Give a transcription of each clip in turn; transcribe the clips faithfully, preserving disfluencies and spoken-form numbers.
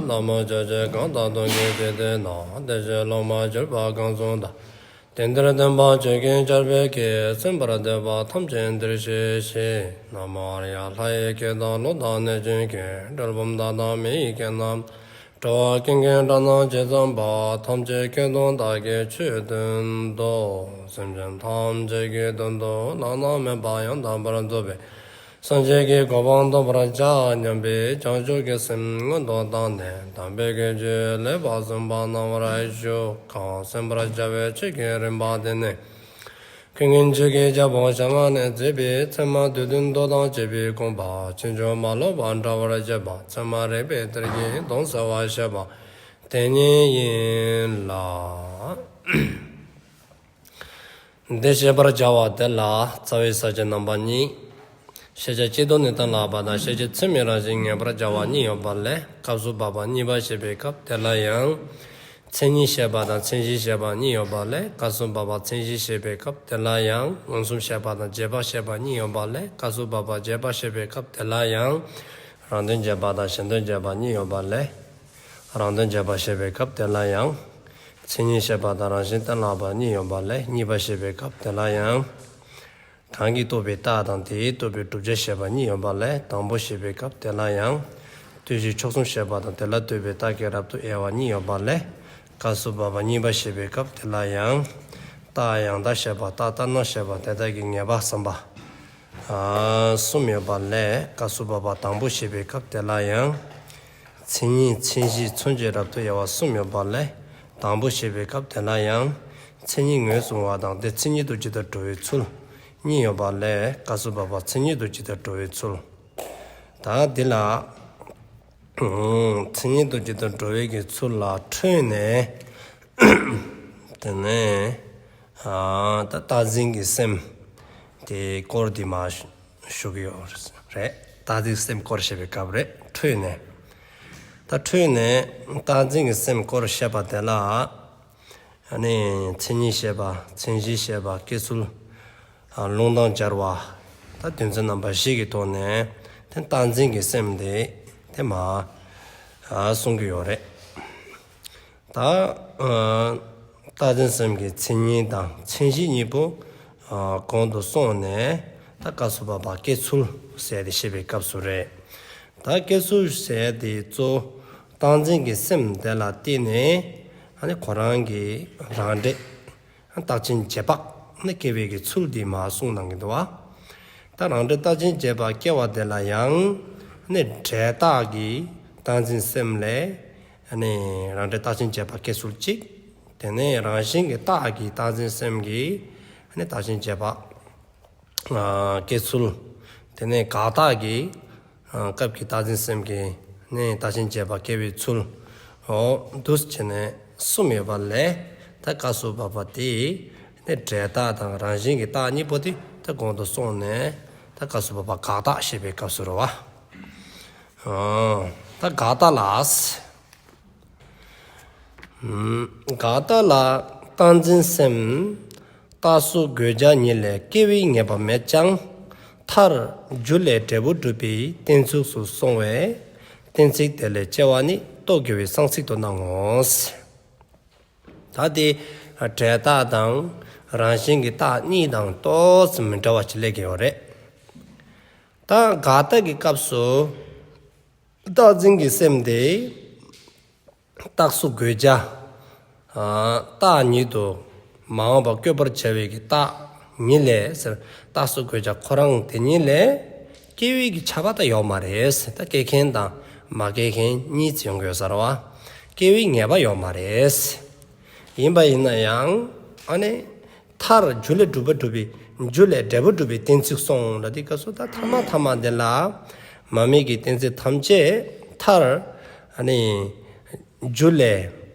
ན་མོ། ཆོས་ཀྱི་གང་དག་སྟོང་གི་འཇིག་རྟེན་ན། བདེ་གཤེགས་སློབ་མར་གྱུར་པ་གང་གསུངས་དང་། དེང་འདིར་སྟོན་པ་ཆོས་ཀྱི་ཆར་འབེབས་ཀྱིས། གསན་པར་འདོད་པ་ཐམས་ཅད་འདིར་གཤེགས་ཤིག་ན་མོ་ཨཱརྱ། ལྷ་ཡི་སྐད་དང་ཀླུ་དང་གནོད་སྦྱིན་སྐད། གྲུལ་བུམ་དག་དང་མི་ཡི་སྐད་རྣམས། འགྲོ་བ་ཀུན་གྱི་སྒྲ་རྣམས་ཇི་ཙམ་པ། ཐམས་ཅད་སྐད་དུ་བདག་གིས་ཆོས་བསྟན་ཏོ། སེམས་ཅན་ཐམས་ཅད་ཀྱི་དོན་དུ་བླ་ན་མེད་པ་ཡང་དག་པར་རྫོགས་པའི་སངས་རྒྱས་ཀྱི་གོ་འཕང་ཐོབ་པར་བྱ་སྙམ་པའི་བྱང་ཆུབ་ཀྱི་སེམས་སྔོན་དུ་བཏང་ནས་དམ་པའི་དགེ་ཆོས་ལེགས་པར་གསན་པ་གནང་བར་ཞུ། གང་གསན་པར་བྱ་བའི་ཆོས་ཀྱི་རིམ་པ་དེ་ནི། ཀུན་མཁྱེན་ཆོས་ཀྱི་རྒྱལ་པོ་ཞལ་སྔ་ནས་མཛད་པའི་ཚད་མ་སྡེ་བདུན་མདོ་དང་བཅས་པའི་དགོངས་པ་ཕྱིན་ཅི་མ་ལོག་པར་འགྲེལ་བར་བྱེད་པ། ཚད་མ་རིགས་པའི་གཏེར་གྱི་དོན་གསལ་བར་བྱེད་པ་དེ་ཉིད་ཡིན་ལ། འདི་བཤད་པར་བྱ་བ་དེ་ལ་རྩ་བའི་ས་བཅད་རྣམ་པ་གཉིས། ཤེས་བྱ་སྤྱི་ལྡོག་ནས་གཏན་ལ་དབབ་པ་དང་། ཤེས་བྱེད་ཚད་མའི་རང་བཞིན་ངེས་པར་བྱ་བ་གཉིས་ཡོད་པ་ལས། སྐབས་སུ་བབ་པ་གཉིས་པ་བཤད་པའི་སྐབས་དེ་ལ་ཡང་། མཚན་ཉིད་བཤད་པ་དང་མཚན་གཞི་བཤད་པ་གཉིས་ཡོད་པ་ལས། སྐབས་སུ་བབ་པ་མཚན་གཞི་བཤད་པའི་སྐབས་དེ་ལ་ཡང་། མངོན་སུམ་བཤད་པ་དང་རྗེས་དཔག་བཤད་པ་གཉིས་ཡོད་པ་ལས། སྐབས་སུ་བབ་པ་རྗེས་དཔག་བཤད་པའི་སྐབས་དེ་ལ་ཡང་། རང་དོན་རྗེས་དཔག་དང་གཞན་དོན་རྗེས་དཔག་གཉིས་ཡོད་པ་ལས། རང་དོན་རྗེས་དཔག་བཤད་པའི་སྐབས་དེ་ལ་ཡང་། མཚན་ཉིད་བཤད་པ་དང་རང་བཞིན་གཏན་ལ་དབབ་པ་གཉིས་ཡོད་པ་ལས། གཉིས་པ་བཤད་པའི་སྐབས་དེ་ལ་ཡང་། གང་གིས་རྟོགས་པའི་རྟགས་དང་དེས་རྟོགས་པའི་བསྒྲུབ་བྱ་བཤད་པ་གཉིས་ཡོད་པ་ལས། དང་པོ་བཤད་པའི་སྐབས་དེ་ལ་ཡང་། ལྟོས་གཞི་ཕྱོགས་གསུམ་བཤད་པ་དང་དེ་ལ་ལྟོས་པའི་རྟགས་ཀྱི་རབ་ཏུ་དབྱེ་བ་གཉིས་ཡོད་པ་ལས། སྐབས་སུ་བབ་པ་གཉིས་པ་བཤད་པའི་སྐབས་དེ་ལ་ཡང་། རྟགས་ཡང་དག་བཤད་པ། རྟགས་ལྟར་སྣང་བཤད་པ། དེ་དག་གི་ངེས་པ་བསམ་པ། ཨ་གསུམ་ཡོད་པ་ལས། སྐབས་སུ་བབ་པ་དང་པོ་བཤད་པའི་སྐབས་དེ་ལ་ཡང་། མཚན་ཉིད་མཚན་གཞི་མཚོན་བྱའི་རབ་ཏུ་དབྱེ་བ་གསུམ་ཡོད་པ་ལས། དང་པོ་བཤད་པའི་སྐབས་དེ་ལ་ཡང་། མཚན་ཉིད་ངོས་བཟུང་བ་དང་དེ་མཚན་ཉིད་དུ་ཇི་ལྟར་འགྲོ་བའི་ཚུལ་གཉིས་ཡོད་པ་ལས། སྐབས་སུ་བབ་པ་མཚན་ཉིད་དུ་ཇི་ལྟར་འགྲོ་བའི་ཚུལ། ད་འདི་ལ། མཚན་ཉིད་དུ་ཇི་ལྟར་འགྲོ་བའི་གི་ཚུལ་ལ་འཕྲོས་ནས། དེ་ནས། ཨ་ད་རྟག་འཛིན་གྱི་སེམས་དེའི་སྐོར་འདི་མར་ཞུ་གི་ཡོད་རེད། རྟག་འཛིན་སེམས་སྐོར་བཤད་པའི་སྐབས་རེད། འཕྲོས་ནས། ད་འཕྲོས་ནས་རྟག་འཛིན་གྱི་སེམས་སྐོར་བཤད་པ་དེ་ལ། ཨ་ནི་མཚན་ཉིད་བཤད་པ། མཚན་གཞི་བཤད་པ། སྐྱེ་ཚུལ། ཨ་ལུང་དང་སྦྱར་བ། ད་དོན་ཚན་རྣམ་པ་བཞི་གི་ཐོག་ནས་དེ་རྟག་འཛིན་གྱི་སེམས་དེ་དེ་མར་ཨ་གསུང་གི་ཡོད་རེད། ད་ཨ་རྟག་འཛིན་སེམས་ཀྱི་མཚན་ཉིད་དང་མཚན་གཞི་གཉིས་པོ་ཨ་གོང་དུ་སོང་ནས། ད་སྐབས་སུ་བབ་པ་སྐྱེ་ཚུལ་ཟེར་ཏེ་བཤད་པའི་སྐབས་སུ་རེད། ད་སྐྱེ་ཚུལ་ཟེར་ཏེ་གཙོ་བོ་རྟག་འཛིན་གྱི་སེམས་དེ་ལ་བརྟེན་ནས། ཨ་ནི་ཁོ་རང་གི་རང་འབྲས་རྟག་ཅན་རྗེས་དཔག་ནི་སྐྱེ་བའི་གི་ཚུལ་འདི་མར་གསུངས་གནང་གི་འདུག་བ། ད་རང་འབྲས་རྟག་ཅན་རྗེས་དཔག་སྐྱེ་བ་དེ་ལ་ཡང་ནི་འབྲས་རྟགས་ཀྱི་རྟག་འཛིན་སེམས་ལས་ནི་རང་འབྲས་རྟག་ཅན་རྗེས་དཔག་སྐྱེ་ཚུལ་གཅིག། དེ་ནས་རང་བཞིན་གྱི་རྟགས་ཀྱི་རྟག་འཛིན་སེམས་ཀྱི་ནི་རྟག་ཅན་རྗེས་དཔག་སྐྱེ་ཚུལ། དེ་ནས་དགག་རྟགས་ཀྱི་སྐབས་ཀྱི་རྟག་འཛིན་སེམས་ཀྱི་ནི་རྟག་ཅན་རྗེས་དཔག་སྐྱེ་བའི་ཚུལ། འོ་འདུག་སེ་བྱས་ནས་གསུམ་ཡོད་པ་ལས། ད་སྐབས་སུ་བབ་པ་དེ་ནི་འབྲས་རྟགས་དང་རང་བཞིན་གྱི་རྟགས་གཉིས་པོ་དེ་ད་གོང་དུ་སོང་ནས། ད་སྐབས་སུ་བབ་པ་དགག་རྟགས་བཤད་པའི་སྐབས་སུ་རེད་བ། འོ་ད་དགག་རྟགས་ལ། དགག་རྟགས་ལ། རྟག་འཛིན་སེམས་རྟགས་སུ་འགོད་བྱ་ཉིད་ལས་སྐྱེ་བའི་ངེས་པ་མེད་ཀྱང་། མཐར་རྒྱུ་ལས་འབྲས་བུ་སྒྲུབ་པའི་གཏན་ཚིགས་སུ་སོང་བས། གཏན་ཚིགས་དེ་ལས་སྐྱེ་བ་ནི་རྟོག་གེ་བའི་གསང་ཚིག་ཏུ་སྣང་ངོ་། ད་དེ་འབྲས་རྟགས་དང་རང་བཞིན་གྱི་རྟགས་གཉིས་དང་ཏོག་ཙམ་མི་འདྲ་བ་ཅིག་སླེབས་ཀྱི་ཡོད་རེད། ད་དགག་རྟགས་ཀྱི་སྐབས་སུ། རྟག་འཛིན་གྱི་སེམས་དེ་རྟགས་སུ་འགོད་བྱ། རྟགས་ཉིད་དུ་མ་འོངས་པ་བཀོད་པར་བྱ་བའི་གི་རྟགས་ཉིད་ལས་ཟེར། རྟགས་སུ་འགོད་བྱ་ཁོ་རང་དེ་ཉིད་ལས་སྐྱེ་བའི་གི་ཁྱབ་པ་ད་ཡོད་མ་རེད། ད་སྐྱེ་མཁན་དང་མ་སྐྱེ་མཁན་གཉིས་ཡོང་དགོས་ས་རེད་བ། སྐྱེ་བའི་ངེས་པ་ཡོད་མ་རེད། ཡིན་པ་ཡིན་ན་ཡང་ཨ་ནི། མཐར་རྒྱུ་ལས་སྒྲུབ་པ་སྒྲུབ་པའི་རྒྱུ་ལས་འབྲས་བུ་སྒྲུབ་པའི་གཏན་ཚིགས་སོང་ལ། དེ་སྐབས་སུ་ད་ཐ་མ་ཐ་མ་འདི་ལ་མ་དམིགས་ཀྱི་གཏན་ཚིགས་ཐམས་ཅད་མཐར་ཨ་ནི་རྒྱུ་ལས་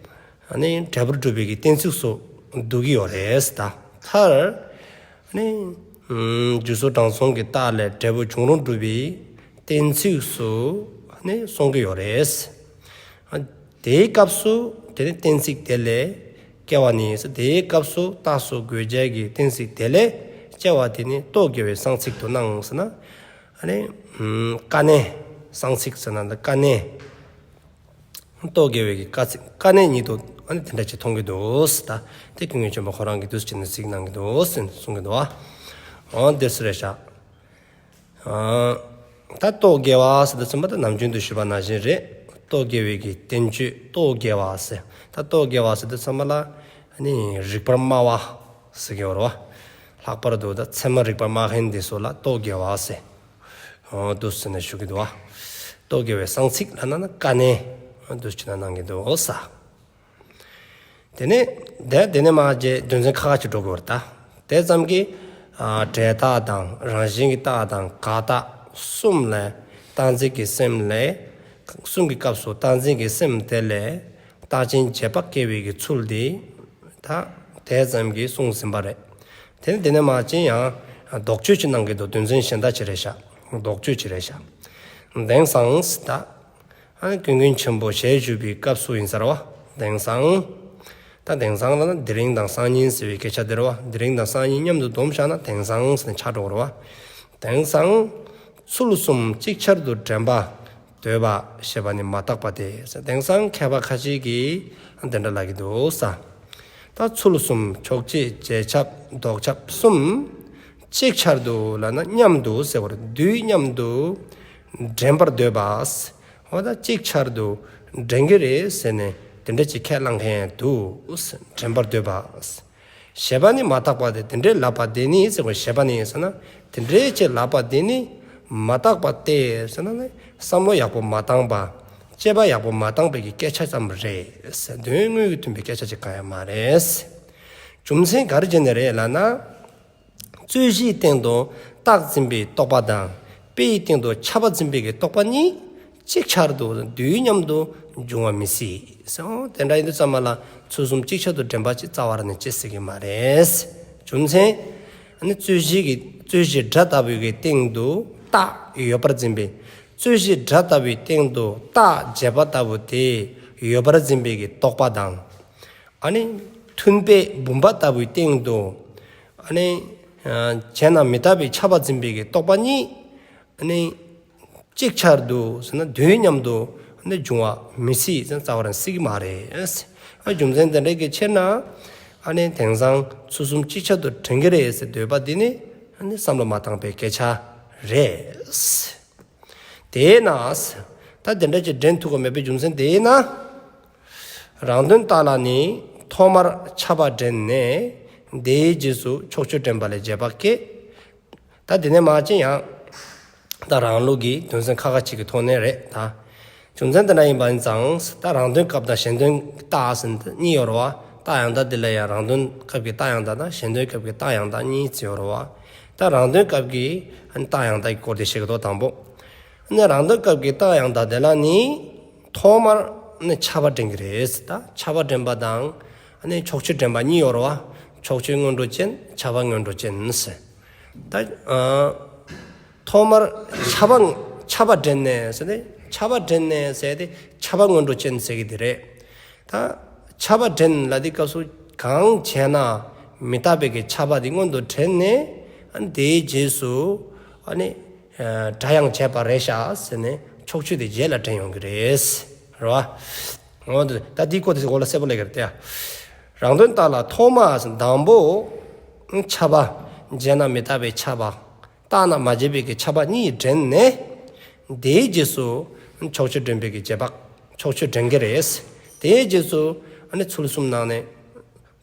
ཨ་ནི་འབྲས་བུ་སྒྲུབ་པའི་གི་གཏན་ཚིགས་སུ་འདུ་གི་ཡོད་རེད། ད་མཐར་ཨ་ནི་རྒྱུ་སོགས་གྲངས་ཚང་གི་རྟགས་ལས་འབྲས་བུ་བྱུང་རུང་སྒྲུབ་པའི་གཏན་ཚིགས་སུ་ཨ་ནི་སོང་གི་ཡོད་རེད། དེའི་སྐབས་སུ་དེ་ནི་གཏན་ཚིགས་དེ་ལས་སྐྱེ་བ་ནི་ཟེར། དེའི་སྐབས་སུ་རྟགས་སུ་འགོད་བྱ་གི་གཏན་ཚིགས་དེ་ལས་སྐྱེ་བ་དེ་ནི་རྟོག་གེ་བའི་གསང་ཚིག་ཏུ་སྣང་ཟེར་ན། ཨ་ནི་དཀའ་གནད་གསང་ཚིག་ཟེར་ན་འདི་དཀའ་གནད་ རྟོག་གེ་བའི་གི་དཀའ་ཚིག་དཀའ་གནད་ཉིད་དུ་ཨ་ནི་དེ་འདྲ་ཅིག་མཐོང་གི་འདུག་ཟེར། ད་དེ་ཀུན་མཁྱེན་ཆེན་པོ་ཁོ་རང་གིས་འདུག་སེ་བྱས་ནས་གཟིགས་གནང་གི་འདུག་ཟེར་གསུང་གི་འདུག་བ། འོ་འདི་སུ་རེད་ཤག་ད་རྟོག་གེ་བ་ཟེར་དུས་ཙམ་པ་ད་ནམ་རྒྱུན་དུ་ཞུས་པ་ནང་བཞིན་རེད། རྟོག་གེ་བའི་གི་བསྟན་བཅོས་རྟོག་གེ་བ་ཟེར། ད་རྟོག་གེ་བ་ཟེར་དུས་ཙམ་པ་ལ་ཨ་ནི་རིགས་པར་སྨྲ་བ་ཟེར་གི་ཡོད་རེད་བ། ལྷག་པར་དུ་ད་ཚད་མ་རིགས་པར་སྨྲ་མཁན་འདི་ཚོ་ལ་རྟོག་གེ་བ་ཟེར། འོ་འདུག་སེ་ནས་ཞུ་གི་འདུག་བ། རྟོག་གེ་བའི་གསང་ཚིག་ལབ་ན་ན་དཀའ་གནད་འོ་འདུག་སེ་ན་གནང་གི་འདུག་ས། དེ་ནས་དེ་དེ་ནས་མ་རྗེས་དོན་ཚན་ཁག་ཁག་ཅིག་འགྲོ་དགོས་རེད་ད། དེ་ཙམ་གྱིས་ཨ་འབྲས་རྟགས་དང་རང་བཞིན་གྱི་རྟགས་དང་དགག་རྟགས་གསུམ་ལས་རྟག་འཛིན་གྱི་སེམས་ལས། གསུམ་གྱི་སྐབས་སུ་རྟག་འཛིན་གྱི་སེམས་དེ་ལས་རྟགས་ཅན་རྗེས་དཔག་སྐྱེ་བའི་གི་ཚུལ་འདི་ད་དེ་ཙམ་གྱིས་གསུངས་ཟིན་པ་རེད། དེ་ནས་དེ་ནས་མ་རྗེས་ཡང་ལྡོག་ཆོས་ཅིག་གནང་གི་འདུག་དོན་ཚན་གཞན་དག་ཅིག་རེད་ཤག་ལྡོག་ཆོས་ཅིག་རེད་ཤག་དེང་སང་ད། ཨ་ནི་ཀུན་མཁྱེན་ཆེན་པོ་ཞལ་བཞུགས་པའི་སྐབས་སུ་ཡིན་ས་རེད་བ། དེང་སང་། ད་དེང་སང་ལ་ན་དེ་རིང་དང་སང་ཉིན་ཟེར་བའི་སྐད་ཆ་དེ་རེད་བ། དེ་རིང་དང་སང་ཉིན་མཉམ་དུ་བསྡོམས་བཞག་ན་དེང་སང་ཟེར་ནས་ཆགས་འགྲོ་གི་རེད་བ། དེང་སང་། ཚུལ་གསུམ་ཅིག་ཆར་དུ་དྲན་པ་འདོད་པ་ཞེས་པ་ནི་མ་དག་པ་སྟེ། དེང་སང་མཁས་པ་ཁ་ཅིག་གིས་དེ་འདྲ་ལབ་ཀྱི་འདུག་ས། ད་ཚུལ་གསུམ་ཕྱོགས་ཆོས་རྗེས་ཁྱབ་ལྡོག་ཁྱབ་གསུམ། ཅིག་ཆར་དུ་ལབ་ན་མཉམ་དུ་ཟེར་བ་རེད། དུས་མཉམ་དུ་དྲན་པར་འདོད་པ། འོ་ད་ཅིག་ཆར་དུ་དྲན་གྱི་རེད་ཟེར་ནས་དེ་འདྲ་ཅིག་ཁས་བླངས་མཁན་འདུག་དྲན་པར་འདོད་པ། ཞེས་པ་ནི་མ་དག་པ་སྟེ། དེ་འདྲའི་ལབ་པ་དེ་ནི་ཟེར་བ། ཞེས་པ་ནི་ཟེར་ན་དེ་འདྲའི་ཅིག་ལབ་པ་དེ་ནི་མ་དག་པ་སྟེ་ཟེར་ན་ནི་བསམ་བློ་ཡག་པོ་མ་བཏང་པ། དཔྱད་པ་ཡག་པོ་མ་བཏང་པའི་གི་སྐད་ཆ་ཙམ་རེད། དོན་དངོས་ཀྱི་མཐུན་པའི་སྐད་ཆ་ཅིག་གང་ཡང་མ་རེད། རྒྱུ་མཚན་ག་རེ་བྱས་ནས་རེད་ལབ་ན། རྩོད་གཞིའི་སྟེང་དུ་རྟགས་འཛིན་པའི་རྟོག་པ་དང་དཔེའི་སྟེང་དུ་ཁྱབ་པ་འཛིན་པའི་གི་རྟོག་པ་གཉིས་ཅིག་ཆར་དུ་དུས་མཉམ་དུ་འབྱུང་བ་མི་སྲིད། སོ་དེ་འདྲ་ཡིན་དུས་ཙམ་པ་ལ་ཚུལ་གསུམ་ཅིག་ཆར་དུ་དྲན་པ་ཅིག་རྩ་བ་ནས་བྱེད་སྲིད་ཀྱི་མ་རེད། རྒྱུ་མཚན། ཨ་ནི་རྩོད་གཞི་གི་རྩོད་གཞི་སྒྲ་ལྟ་བུའི་གི་སྟེང་དུ་རྟགས་ཡོད་པར་འཛིན་པའི། རྩོད་གཞི་སྒྲ་ལྟ་བུའི་སྟེང་དུ་རྟགས་བྱས་པ་ལྟ་བུ་དེ་ཡོད་པར་འཛིན་པའི་གི་རྟོག་པ་དང་། ཨ་ནི་མཐུན་དཔེ་བུམ་པ་ལྟ་བུའི་སྟེང་དུ། ཨ་ནི་ཨ་བྱས་ན་མི་རྟག་པའི་ཁྱབ་པ་འཛིན་པའི་གི་རྟོག་པ་གཉིས། ཨ་ནི་ཅིག་ཆར་དུ་ཟེར་ན་དུས་མཉམ་དུ་ཨ་ནི་འབྱུང་བ་མི་སྲིད་ཟེར་ན་རྩ་བ་རང་སྲིད་ཀྱི་མ་རེད། ཨ་རྒྱུ་མཚན་དེ་འདྲ་གི་ཕྱིར་ན། ཨ་ནི་དེང་སང་ཚུལ་གསུམ་ཅིག་ཆར་དུ་དྲན་གྱི་རེད་ཟེར་འདོད་པ་འདི་ནི་ཨ་ནི་བསམ་བློ་མ་བཏང་པའི་སྐད་ཆ་རེད། དེས་ན། ད་དེ་འདྲ་ཅིག་འདྲེན་ཐུབ་ཀྱི་མེད་པའི་རྒྱུ་མཚན་དེས་ན། རང་དོན་བཏགས་ལ་ནི་ཐོག་མར་ཁྱབ་པ་འདྲེན་ནས། དེའི་རྗེས་སུ་ཕྱོགས་ཆོས་དྲན་པ་ལས་རྗེས་དཔག་སྐྱེ། ད་དེ་ནས་མ་ཅི་ཡང་། ད་རང་ལུགས་ཀྱི་དོན་ཚན་ཁག་ཁག་ཅིག་གི་ཐོག་ནས་རེད་ད། རྒྱུ་མཚན་དེ་འདྲ་ཡིན་པ་ཡིན་ཙང་། ད་རང་དོན་སྐབས་དང་གཞན་དོན་རྟགས་ཟེར་ན་གཉིས་ཡོད་རེད་བ། རྟགས་ཡང་དག་འདི་ལ་ཡང་རང་དོན་སྐབས་ཀྱི་རྟགས་ཡང་དག་དང་གཞན་དོན་སྐབས་ཀྱི་རྟགས་ཡང་དག་གཉིས་ཡོད་རེད་བ། ད་རང་དོན་སྐབས་ཀྱི་ཨ་ནི་རྟགས་ཡང་དག་གི་སྐོར་དེ་བཤད་ཀྱི་འདུག་དང་པོ། ཨ་ནི་རང་དོན་སྐབས་ཀྱི་རྟགས་ཡང་དག་དེ་ལ་ནི་ཐོག་མར་ཨ་ནི་ཁྱབ་པ་འདྲེན་གྱི་རེད། ད་ཁྱབ་པ་འདྲེན་པ་དང་ཨ་ནི་ཕྱོགས་ཆོས་འདྲེན་པ་གཉིས་ཡོད་རེད་བ། ཕྱོགས་ཆོས་སྔོན་འགྲོ་ཅན། ཁྱབ་པ་སྔོན་འགྲོ་ཅན་ཟེར། ད་ཨ་ཐོག་མར་ཁྱབ་པ་ཁྱབ་པ་འདྲེན་ནས་ཟེར་ཏེ། ཁྱབ་པ་འདྲེན་ནས་ཟེར་ཏེ་ཁྱབ་པ་སྔོན་འགྲོ་ཅན་ཟེར་གྱི་དེ་རེད། ད་ཁྱབ་པ་འདྲེན་ལབ་དུས་སྐབས་སུ་གང་བྱས་ན་མི་རྟག་པའི་གི་ཁྱབ་པ་དེ་སྔོན་དུ་དྲན་ནས། ཨ་ནི་དེའི་རྗེས་སུ་ཨ་ནི་སྒྲ་ཡང་བྱས་པ་རེད་ཤག་ཟེར་ནས་ཕྱོགས་ཆོས་དེ་རྗེས་ལ་དྲན་ཡོང་གི་རེད། རེད་བ། འོ་དེ་ད་འདིའི་སྐོར་དེ་འོག་ལ་གསལ་པོ་སླེབས་ཀྱི་རེད་དེ། རང་དོན་བཏགས་ལ་ཐོག་མ་ཟེར་དང་པོ་ཁྱབ་པ། བྱས་ན་མི་རྟག་པའི་ཁྱབ་པ། བཏགས་ན་མ་བྱས་པའི་གི་ཁྱབ་པ་གཉིས་འདྲེན་ནས། དེའི་རྗེས་སུ་ཕྱོགས་ཆོས་འདྲེན་པའི་གི་རྗེས་དཔག། ཕྱོགས་ཆོས་འདྲེན་གྱི་རེད། དེའི་རྗེས་སུ་ཨ་ནི་ཚུལ་གསུམ་ནང་ནས་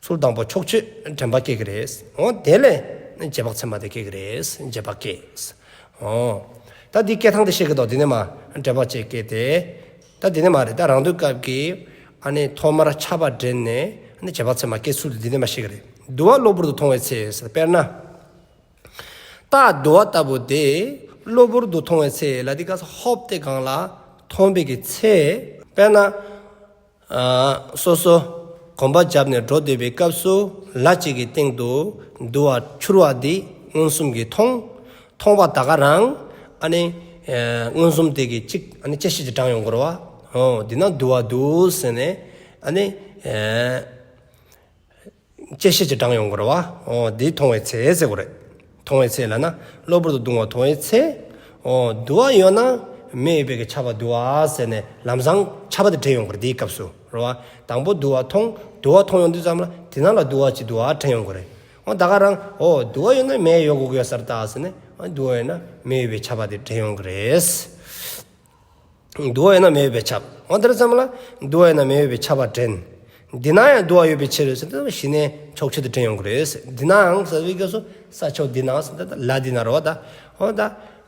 ཚུལ་དང་པོ་ཕྱོགས་ཆོས་འདྲེན་པ་སྐྱེ་གི་རེད། འོ་དེ་ལས་རྗེས་དཔག་ཚད་མ་དེ་སྐྱེ་གི་རེད། རྗེས་དཔག་སྐྱེ། འོ་ད་འདི་སྐྱེ་སྟངས་དེ་བཤད་ཀྱི་འདུག་འདི་ནས་མ་འདྲེན་པ་ཅིག་སྐྱེ་སྟེ། ད་འདི་ནས་མ་རེད། ད་རང་དོན་སྐབས་ཀྱི་ཨ་ནི་ཐོག་མར་ཁྱབ་པ་འདྲེན་ནས་ཨ་ནི་རྗེས་དཔག་ཚད་མ་སྐྱེ་ཚུལ་དེ་འདི་ནས་མ་བཤད་ཀྱི་རེད། དུ་བ་གློ་བུར་དུ་མཐོང་བའི་ཚེ་ཟེར། དཔེར་ན། རྟགས་དུ་བ་ལྟ་བུ་དེ་གློ་བུར་དུ་མཐོང་བའི་ཚེ་ལ་དེ་ག་ས་ཧོབ་སྟེ་གང་ལ་མཐོང་བའི་གི་ཚེ། དཔེར་ན། ཨ་སོ་སོ་གོམ་པ་བརྒྱབ་ནས་འགྲོ་སྡོད་པའི་སྐབས་སུ་ལ་གཅིག་གི་སྟེང་དུ་དུ་བ་འཕྱུར་བ་འདི་མངོན་སུམ་གྱིས་མཐོང་། མཐོང་བ་ད་ག་རང་ཨ་ནི་ཨ་མངོན་སུམ་དེ་གི་གཅིག་ཨ་ནི་བཅད་ཤེས་ཀྱི་གྲངས་ཡོང་དགོས་རེད་བ། འོ་འདི་ན་དུ་བ་འདུག་ཟེར་ནས་ཨ་ནི་ཨ། བཅད་ཤེས་ཀྱི་གྲངས་ཡོང་དགོས་རེད་བ། འོ་འདི་མཐོང་བའི་ཚེ་ཟེར་དགོས་རེད། མཐོང་བའི་ཚེ་ལབ་ན་གློ་བུར་དུ་དུ་བ་མཐོང་བའི་ཚེ། འོ་དུ་བ་ཡོད་ན་ མེ་ཡོད་པའི་གི་ཆར་པ་དུ་བ་ཟེར་ནས་ལམ་སང་ཆར་པ་དེ་དྲན་ཡོང་གི་རེད། དེའི་སྐབས་སུ་རེད་བ། དང་པོ་དུ་བ་མཐོང་། དུ་བ་མཐོང་ཡོང་དུས་ཙམ་ལ་དེ་ནང་ལ་དུ་བ་ཅིག་དུ་བ་དྲན་ཡོང་གི་རེད། འོ་ད་ག་རང་འོ་དུ་བ་ཡོད་ན་མེ་ཡོད་དགོས་ཀྱི་ཡོད་ས་རེད་ད་ཟེར་ནས། འོ་དུ་བ་ཡོད་ན་མེ་ཡོད་པའི་ཆར་པ་དེ་དྲན་ཡོང་གི་རེད། དུ་བ་ཡོད་ན་མེ་ཡོད་པའི་ཆར་པ། འོ་དེར་ཙམ་ལ་དུ་བ་ཡོད་ན་མེ་ཡོད་པའི་ཆར་པ་དྲན། འདི་ན་ཡང་དུ་བ་ཡོད་པའི་ཕྱིར་ཟེར་ཏེ་གཞི་ནས་ཕྱོགས་ཆོས་དེ་དྲན་ཡོང་གི་རེད། འདི་ན་ཡང་ཟེར་བའི་སྐབས་སུ་ས་ཕྱོགས་འདི་ན་ཟེར་ཏེ་ལ་འདི་ན་རེད་བ་ད། འོ་ད་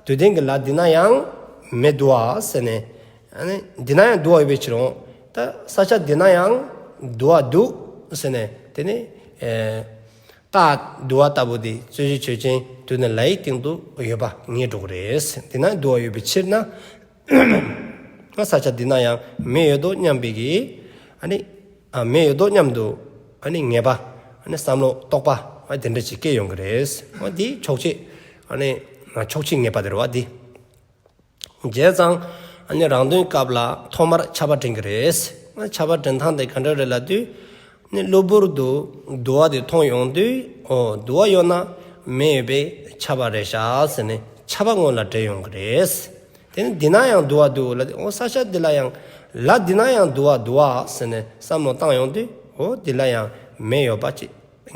དུས་ལྡན་གྱི་ལ་འདི་ན་ཡང་མེ་དུ་བ་ཟེར་ནས། ཨ་ནི་འདི་ན་ཡང་དུ་བ་ཡོད་པའི་ཕྱིར་འོང་། ད་ས་ཆ་འདི་ན་ཡང་དུ་བ་འདུག་ཟེར་ནས་དེ་ནི་ཨེ། རྟགས་དུ་བ་ལྟ་བུ་དེ་རྩོད་གཞི་ཆོས་ཅན་དུ་ནི་ལའི་སྟེང་དུ་ཡོད་པ་ངེས་འགྲོ་གི་རེད། འདི་ན་དུ་བ་ཡོད་པའི་ཕྱིར་ན། ས་ཆ་འདི་ན་ཡང་མེ་ཡོད་དོ་སྙམ་པའི་གི། ཨ་ནི། ཨ་མེ་ཡོད་དོ་སྙམ་དུ། ཨ་ནི་ངེས་པ། ཨ་ནི་བསམ་བློ་རྟོག་པ། ཨ་དེ་འདྲ་ཅིག་སྐྱེ་ཡོང་གི་རེད། ཨ་འདི་ཕྱོགས་ཆོས། ཨ་ནི། ཕྱོགས་ཆོས་ངེས་པ་དེ་རེད་བ་འདི། བྱས་ཙང་། ཨ་ནི་རང་དོན་སྐབས་ལ་ཐོག་མར་ཆར་པ་དྲན་གི་རེད། ཨ་ཆར་པ་དྲན་སྟངས་དེ་ག་འདྲ་རེད་ལབ་དུས། ནི་གློ་བུར་དུ་དུ་བ་དེ་མཐོང་ཡོང་དུས། འོ་དུ་བ་ཡོད་ན་མེ་ཡོད་པའི་ཆར་པ་རེད་ཤག་ཟེར་ནས་ཆར་པ་སྔོན་ལ་དྲན་ཡོང་གི་རེད། དེ་ནི་འདི་ན་ཡང་དུ་བ་འདུག་ལབ་དུས། འོ་ས་ཆ་འདི་ལ་ཡང་ལ་འདི་ན་ཡང་དུ་བ་འདུག་བ་ཟེར་ནས་བསམ་བློ་བཏང་ཡོང་དུས། འོ་འདི་ལ་ཡང་མེ་ཡོད་པ་ཅིག་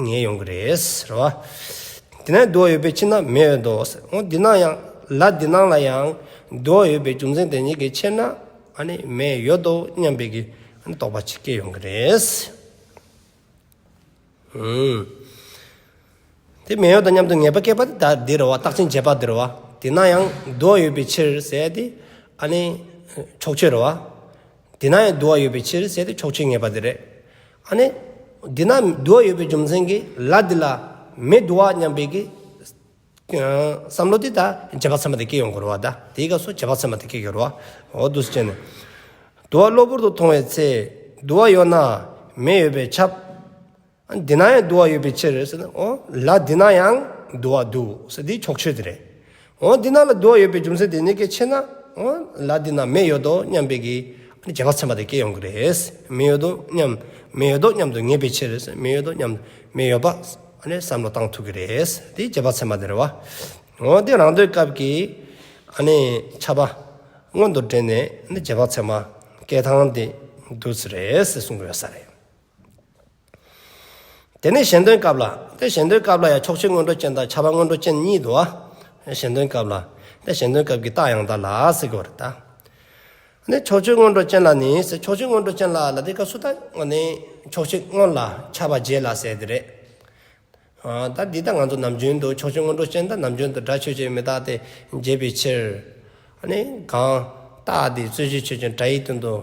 ངེས་ཡོང་གི་རེད་རེད་བ། འདི་ན་དུ་བ་ཡོད་པའི་ཕྱིར་ན་མེ་ཡོད་དོ་ཟེར། འོ་འདི་ན་ཡང་ལ་འདི་ནང་ལ་ཡང་དུ་བ་ཡོད་པའི་རྒྱུ་མཚན་དེ་ཉིད་ཀྱི་ཕྱིར་ན། ཨ་ནི་མེ་ཡོད་དོ་སྙམ་པའི་གི། ཨ་ནི་རྟོག་པ་ཅིག་སྐྱེ་ཡོང་གི་རེད། ཨུམ། དེ་མེ་ཡོད་དོ་སྙམ་དུ་ངེས་པ་སྐྱེས་པ་དེ་ད་འདི་རེད་བ། རྟགས་ཅན་བྱས་པ་འདི་རེད་བ། དེ་ན་ཡང་དུ་བ་ཡོད་པའི་ཕྱིར་ཟེར་དེ། ཨ་ནི་ཕྱོགས་ཆོས་རེད་བ། དེ་ན་ཡང་དུ་བ་ཡོད་པའི་ཕྱིར་ཟེར་དེ་ཕྱོགས་ཆོས་ངེས་པ་དེ་རེད། ཨ་ནི་འདི་ན་དུ་བ་ཡོད་པའི་རྒྱུ་མཚན་གྱིས་ལ་འདི་ལ་མེ་འདུག་བ་སྙམ་པའི་གི། བསམ་བློ་དེ་ད་རྗེས་དཔག་ཚད་མ་དེ་སྐྱེ་ཡོང་དགོས་རེད་བ་ད། དེའི་སྐབས་སུ་རྗེས་དཔག་ཚད་མ་དེ་སྐྱེ་དགོས་རེད་བ། འོ་འདུག་སེ་བྱས་ནས། དུ་བ་གློ་བུར་དུ་མཐོང་བའི་ཚེ། དུ་བ་ཡོད་ན་མེ་ཡོད་པས་ཁྱབ། འདི་ན་ཡང་དུ་བ་ཡོད་པའི་ཕྱིར་ཟེར་ན། འོ་ལ་འདི་ན་ཡང་དུ་བ་འདུག་ཟེར་དེ་ཕྱོགས་ཆོས་དེ་རེད། འོ་འདི་ན་ལ་དུ་བ་ཡོད་པའི་རྒྱུ་མཚན་དེ་ཉིད་ཀྱི་ཕྱིར་ན། འོ་ལ་འདི་ན་མེ་ཡོད་དོ་སྙམ་པའི་གི། རྗེས་དཔག་ཚད་མ་དེ་སྐྱེ་ཡོང་གི་རེད། མེ་ཡོད་དོ་སྙམ། མེ་ཡོད་དོ་སྙམ་དུ་ངེས་པའི་ཕྱིར། མེ་ཡོད་དོ་སྙམ། མེ་ཡོད་པ། ཨ་ནི་བསམ་བློ་བཏང་ཐུབ་ཀྱི་རེད། དེ་རྗེས་དཔག་ཚད་མ་དེ་རེད་བ། འོ་དེ་རང་དོན་སྐབས་ཀྱི། ཨ་ནི་ཆར་པ་སྔོན་དུ་དྲན་ནས་ནི་རྗེས་དཔག་ཚད་མ་སྐྱེ་སྟངས་དེ་འདུག་སེ་རེད་ཟེར་གསུང་གི་ཡོད་ས་རེད། དེ་ནས་གཞན་དོན་སྐབས་ལ། དེ་གཞན་དོན་སྐབས་ལ་ཡང་ཕྱོགས་ཆོས་སྔོན་འགྲོ་ཅན་དང་ཆར་པ་སྔོན་འགྲོ་ཅན་གཉིས་འདུག་བ། གཞན་དོན་སྐབས་ལ། དེ་གཞན་དོན་སྐབས་ཀྱི་རྟགས་ཡང་དག་ལ་ཟེར་གྱི་ཡོད་རེད་ད། ནི་ཕྱོགས་ཆོས་སྔོན་འགྲོ་ཅན་ལ་ནི་ཟེར། ཕྱོགས་ཆོས་སྔོན་འགྲོ་ཅན་ལ་ལ་དེ་སྐབས་སུ་ད་ནི་ཕྱོགས་ཆོས་སྔོན་ལ་ཆར་པ་རྗེས་ལ་ཟེར་དེ་རེད། ད་འདི་ད་ང་ཚོ་ནམ་རྒྱུན་དུ་ཕྱོགས་ཆོས་སྔོན་འགྲོ་ཅན་དང་ནམ་རྒྱུན་དུ་སྒྲ་ཆོས་ཅན་མི་རྟག་སྟེ་བྱས་པའི་ཕྱིར། ཨ་ནི་གང་རྟགས་དེ་རྩོད་གཞི་ཆོས་ཅན་སྒྲ་ཡི་དོན་དུ་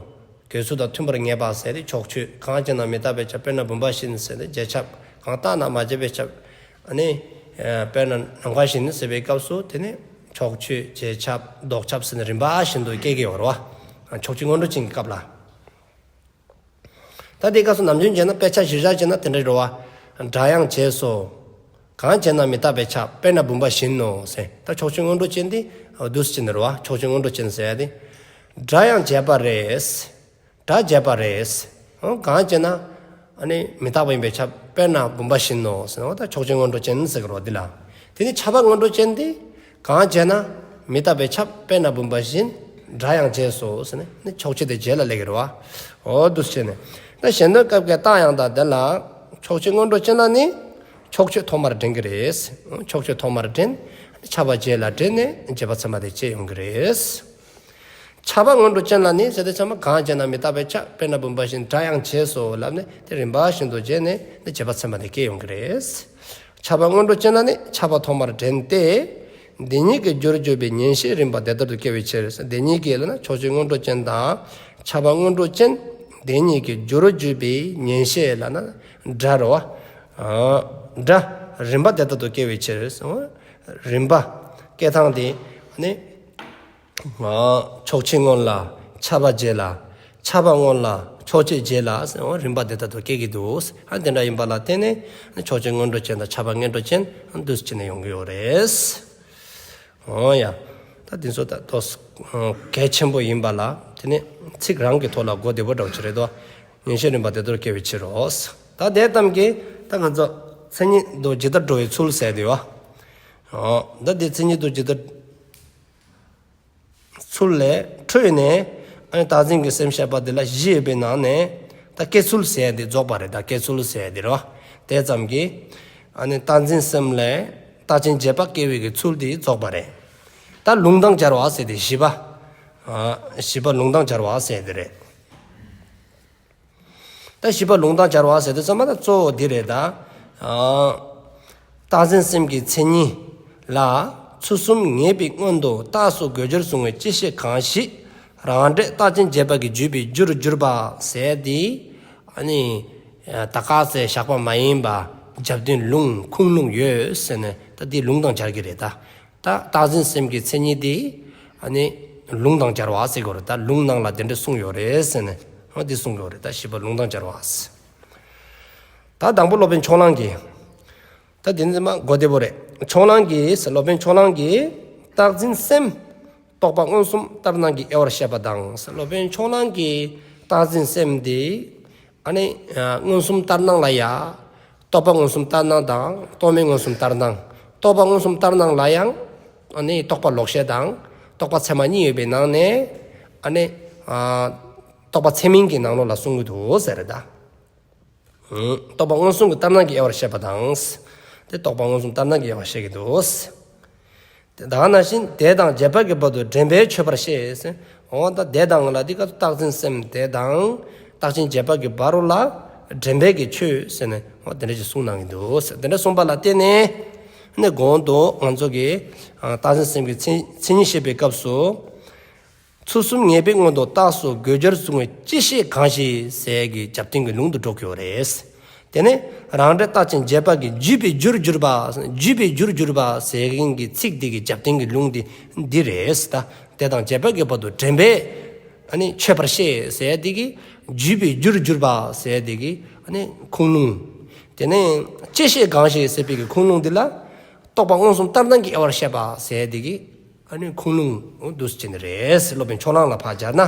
འགོད་ཚུལ་དང་མཐུན་པར་ངེས་པ་ཟེར་ཏེ་ཕྱོགས་ཆོས། གང་བྱས་ན་མི་རྟག་པས་ཁྱབ། དཔེར་ན་བུམ་པ་བཞིན་ཟེར་ཏེ་རྗེས་ཁྱབ། གང་རྟག་ན་མ་བྱས་པས་ཁྱབ། ཨ་ནི་དཔེར་ན་ནམ་མཁའ་བཞིན་ཟེར་བའི་སྐབས་སུ་དེ་ནི་ཕྱོགས་ཆོས་རྗེས་ཁྱབ་ལྡོག་ཁྱབ་ཟེར་ནས་རིམ་པ་བཞིན་དུ་སྐྱེ་གི་ཡོད་རེད་བ། ཕྱོགས་ཆོས་སྔོན་འགྲོ་ཅན་གྱི་སྐབས་ལ། ད་དེའི་སྐབས་སུ་ནམ་རྒྱུན་བྱས་ན་དཔེ་ཆ་གཞིར་བཞག་བྱས་ན་དེ་འདྲ་རེད་བ། སྒྲ་དབྱངས་བྱས་སོ། གང་བྱས་ན་མི་རྟག་པས་ཁྱབ། དཔེར་ན་བུམ་པ་བཞིན་ནོ་ཟེར། ད་ཕྱོགས་ཆོས་སྔོན་འགྲོ་ཅན་དེ་འདུག་སེ་བྱས་ནས་རེད་བ། ཕྱོགས་ཆོས་སྔོན་འགྲོ་ཅན་ཟེར་ཡ་དེ། སྒྲ་དབྱངས་བྱས་པ་རེད། སྒྲ་བྱས་པ་རེད། འོ་གང་བྱས་ན། ཨ་ནི་མི་རྟག་པ་ཡིན་པས་ཁྱབ། དཔེར་ན་བུམ་པ་བཞིན་ནོ་ཟེར་ན། འོ་ད་ཕྱོགས་ཆོས་སྔོན་འགྲོ་ཅན་ཟེར་གི་རེད་བ་འདི་ལ། དེ་ནི་ཆར་པ་སྔོན་འགྲོ་ཅན་དེ། གང་བྱས་ན་མི་རྟག་པས་ཁྱབ། དཔེར་ན་བུམ་པ་བཞིན། སྒྲ་དབྱངས་བྱས་སོ་ཟེར་ནས་ནི་ཕྱོགས་ཆོས་དེ་རྗེས་ལ་སླེབས་ཀྱི་རེད་བ། འོ་འདུག་སེ་བྱས་ནས། ད་གཞན་དོན་སྐབས་ཀྱི་རྟགས་ཡང་དག་དེ་ལ། ཕྱོགས་ཆོས་སྔོན་འགྲོ་ཅན་ལ་ནི། ཕྱོགས་ཆོས་ཐོག་མར་དྲན་གྱི་རེད། ཕྱོགས་ཆོས་ཐོག་མར་དྲན། ཆར་པ་རྗེས་ལ་དྲན་ནས་རྗེས་དཔག་ཚད་མ་དེ་སྐྱེ་ཡོང་གི་རེད། ཆར་པ་སྔོན་འགྲོ་ཅན་ལ་ནི་ཟེར་དུས་ཚང་མ་གང་བྱས་ན་མི་རྟག་པས་ཁྱབ། དཔེར་ན་བུམ་པ་བཞིན། སྒྲ་དབྱངས་བྱས་སོ་ལབ་ནས་དེ་རིམ་པ་བཞིན་དུ་བྱས་ནས་ནི་རྗེས་དཔག་ཚད་མ་དེ་སྐྱེ་ཡོང་གི་རེད། ཆར་པ་སྔོན་འགྲོ་ཅན་ལ་ནི་ཆར་པ་ཐོག་མར་དྲན་ཏེ། དེ་ཉིད་ཀྱི་རྒྱུར་གྱུར་པའི་ཉན་ཤེས་རིམ་པ་དེ་ལྟར་དུ་སྐྱེ་བའི་ཕྱིར། དེ་ཉིད་ཀྱི་ལབ་ན་ཕྱོགས་ཆོས་སྔོན་འགྲོ་ཅན་དང་ཆར་པ་སྔོན་འགྲོ་ཅན། དེ་ཉིད་ཀྱི་རྒྱུར་གྱུར་པའི་ཉན་ཤེས་ལབ་ན་སྒྲ་རེད་བ། སྒྲ་རིམ་པ་དེ་ལྟར་དུ་སྐྱེ་བའི་ཕྱིར། རིམ་པ་སྐྱེ་སྟངས་དེ་ནི། ཕྱོགས་ཆོས་སྔོན་ལ་ཆར་པ་རྗེས་ལ། ཆར་པ་སྔོན་ལ་ཕྱོགས་ཆོས་རྗེས་ལ་ཟེར། འོ་རིམ་པ་དེ་ལྟར་དུ་སྐྱེ་གི་འདུག། ཨ་དེ་འདྲ་ཡིན་པ་ལ་བརྟེན་ནས་ཕྱོགས་ཆོས་སྔོན་འགྲོ་ཅན་དང་ཆར་པ་སྔོན་འགྲོ་ཅན་འདུག་སེ་བྱས་ནས་ཡོང་གི་ཡོད་རེད། འོ་ཡ། ད་འདི་ཚོ་ད་ཏོག་ཙམ་གལ་ཆེན་པོ་ཡིན་པ་ལ་དེ་ནི་ཚིག་རང་གི་ཐོག་ལ་གོ་བདེ་པོ་འདྲ་བོ་ཅིག་རེད་དོ། ཉན་ཤེས་རིམ་པ་དེ་ལྟར་སྐྱེ་བའི་ཕྱིར་རོ། ད་དེ་ཙམ་གྱིས་ད་ང་ཚོ་མཚན་ཉིད་དུ་ཇི་ལྟར་འགྲོ་བའི་ཚུལ་ཟེར་དེ་ཡོད། འོ་ད་འདི་མཚན་ཉིད་དུ་ཇི་ལྟར། ཚུལ་ལས་འཕྲོས་ནས་ཨ་ནི་བདག་འཛིན་གྱི་སེམས་བཤད་པ་འདི་ལ་བཞི་ཡོད་པའི་ནང་ནས་ད་སྐྱེ་ཚུལ་ཟེར་ཡ་འདི་རྫོགས་པ་རེད། ད་སྐྱེ་ཚུལ་ཟེར་ཡ་འདི་རོ། དེ་ཙམ་གྱིས་ཨ་ནི་བདག་འཛིན་སེམས་ལས་རྟག་ཅན་བྱེད་པ་སྐྱེ་བའི་གི་ཚུལ་འདི་རྫོགས་པ་རེད། ད་ལུང་དང་སྦྱར་བ་ཟེར་དེ་བཞི་པ། ཨ་བཞི་པ་ལུང་དང་སྦྱར་བ་ཟེར་དེ་རེད། ད་བཞི་པ་ལུང་དང་སྦྱར་བ་ཟེར་དུས་ཙམ་པ་ད་གཙོ་བོ་འདི་རེད་ད། ཨ་རྟག་འཛིན་སེམས་ཀྱི་མཚན་ཉིད་ལ་ཚུལ་གསུམ་ངེས་པའི་སྔོན་དུ་རྟགས་སུ་དགོད་སྦྱོར་བཟུང་བའི་སྤྱི་བཤད་གང་ཞིག་རང་འབྲས་རྟག་ཅན་བྱེད་པ་གི་བརྗོད་པའི་རྒྱུར་གྱུར་པ་ཟེར་དེ། ཨ་ནི་ད་ག་ཟེར་བཞག་པ་མ་ཡིན་པ་རྒྱབ་རྟེན་ལུང་ཁུངས་ལུང་ཡོད་ཟེར་ནས་ད་འདི་ལུང་དང་སྦྱར་གྱི་རེད་ད། ད་རྟག་འཛིན་སེམས་ཀྱི་མཚན་ཉིད་དེ་ཨ་ནི་ལུང་དང་སྦྱར་བ་ཟེར་དགོས་རེད། ད་ལུང་ནང་ལ་དེ་འདྲ་གསུངས་ཡོད་རེད་ཟེར་ནས་ཨ་འདི་གསུངས་དགོས་རེད། ད་བཞི་པ་ལུང་དང་སྦྱར་བ་ཟེར། ད་དང་པོ་སློབ་དཔོན་ཕྱོགས་གླང་གིས། ད་དེ་ནི་མ་གོ་བདེ་པོ་རེད། ཕྱོགས་གླང་གིས་སློབ་དཔོན་ཕྱོགས་གླང་གིས་རྟག་འཛིན་སེམས་རྟོག་པ་མངོན་སུམ་ལྟར་སྣང་གི་དབྱེ་བར་བཤད་པ་དང་། སློབ་དཔོན་ཕྱོགས་གླང་གིས་རྟག་འཛིན་སེམས་དེ་ཨ་ནི་མངོན་སུམ་ལྟར་སྣང་ལ་ཡ། རྟོག་པ་མངོན་སུམ་ལྟར་སྣང་དང་རྟོག་མེད་མངོན་སུམ་ལྟར་སྣང་། རྟོག་པ་མངོན་སུམ་ལྟར་སྣང་ལ་ཡང་ཨ་ནི་རྟོག་པ་ལོག་ཤེས་དང་རྟོག་པ་ཚད་མ་གཉིས་ཡོད་པའི་ནང་ནས་ཨ་ནི་རྟོག་པ་ཚད་མིན་གྱི་ནང་ལོགས་ལ་གསུང་གི་འདུག་ཟེར་རེད་ད། རྟོག་པ་མངོན་སུམ་གྱི་ལྟར་སྣང་གི་དབྱེ་བར་བཤད་པ་དང་། དེ་རྟོག་པ་མངོན་སུམ་ལྟར་སྣང་གི་དབྱེ་བར་བཤད་ཀྱི་འདུག། དེ་དག་ནང་བཞིན་དེ་དང་རྗེས་དཔག་གི་བར་དུ་འདྲེན་པས་ཆོད་པར་བཤད་ཟེར། འོ་ད་དེ་དང་ལ་འདི་ག་རྟག་འཛིན་སེམས་དེ་དང་རྟག་ཅན་རྗེས་དཔག་གི་བར་ལ་འདྲེན་པས་ཀྱི་ཆོད་ཟེར་ནས་འོ་དེ་འདྲ་ཞིག་གསུངས་གནང་གི་འདུག་ཟེར། དེ་འདྲ་གསུངས་པ་ལ་བརྟེན་ནས་ནས་གོང་དུ་ང་ཚོ་གི་རྟག་འཛིན་སེམས་ཀྱི་མཚན་མཚན་ཉིད་བཤད་པའི་སྐབས་སུ། ཚུལ་གསུམ་ངེས་པའི་སྔོན་དུ་རྟགས་སུ་དགོད་སྦྱོར་བཟུང་བའི་སྤྱི་བཤད་གང་ཞིག་ཟེར་གྱི་རྒྱབ་རྟེན་གྱི་ལུང་དུ་འགྲོ་གི་ཡོད་རེད། དེ་ནས་རང་འབྲས་རྟག་ཅན་བྱེད་པ་གི་བརྗོད་པའི་རྒྱུར་གྱུར་པ། བརྗོད་པའི་རྒྱུར་གྱུར་པ་ཟེར་མཁན་གྱི་ཚིག་འདི་གི་རྒྱབ་རྟེན་གྱི་ལུང་འདི་འདི་རེད་ད། དེ་དང་རྗེས་དཔག་གི་བར་དུ་འདྲེན་པས་ཨ་ནི་ཆོད་པར་བཤད་ཟེར་འདི་གི་བརྗོད་པའི་རྒྱུར་གྱུར་པ་ཟེར་འདི་གི་ཨ་ནི་ཁུངས་ལུང་། དེ་ནས་སྤྱི་བཤད་གང་ཞིག་ཟེར་བའི་གི་ཁུངས་ལུང་འདི་ལ་རྟོག་པ་མངོན་སུམ་ལྟར་སྣང་གི་དབྱེ་བར་བཤད་པ་ཟེར་འདི་གི་ཨ་ནི་ཁུངས་ལུང་འདུག་སེ་བྱས་ནས་རེད། སློབ་དཔོན་ཕྱོགས་གླང་ལ་ཕར་སྦྱར་ན།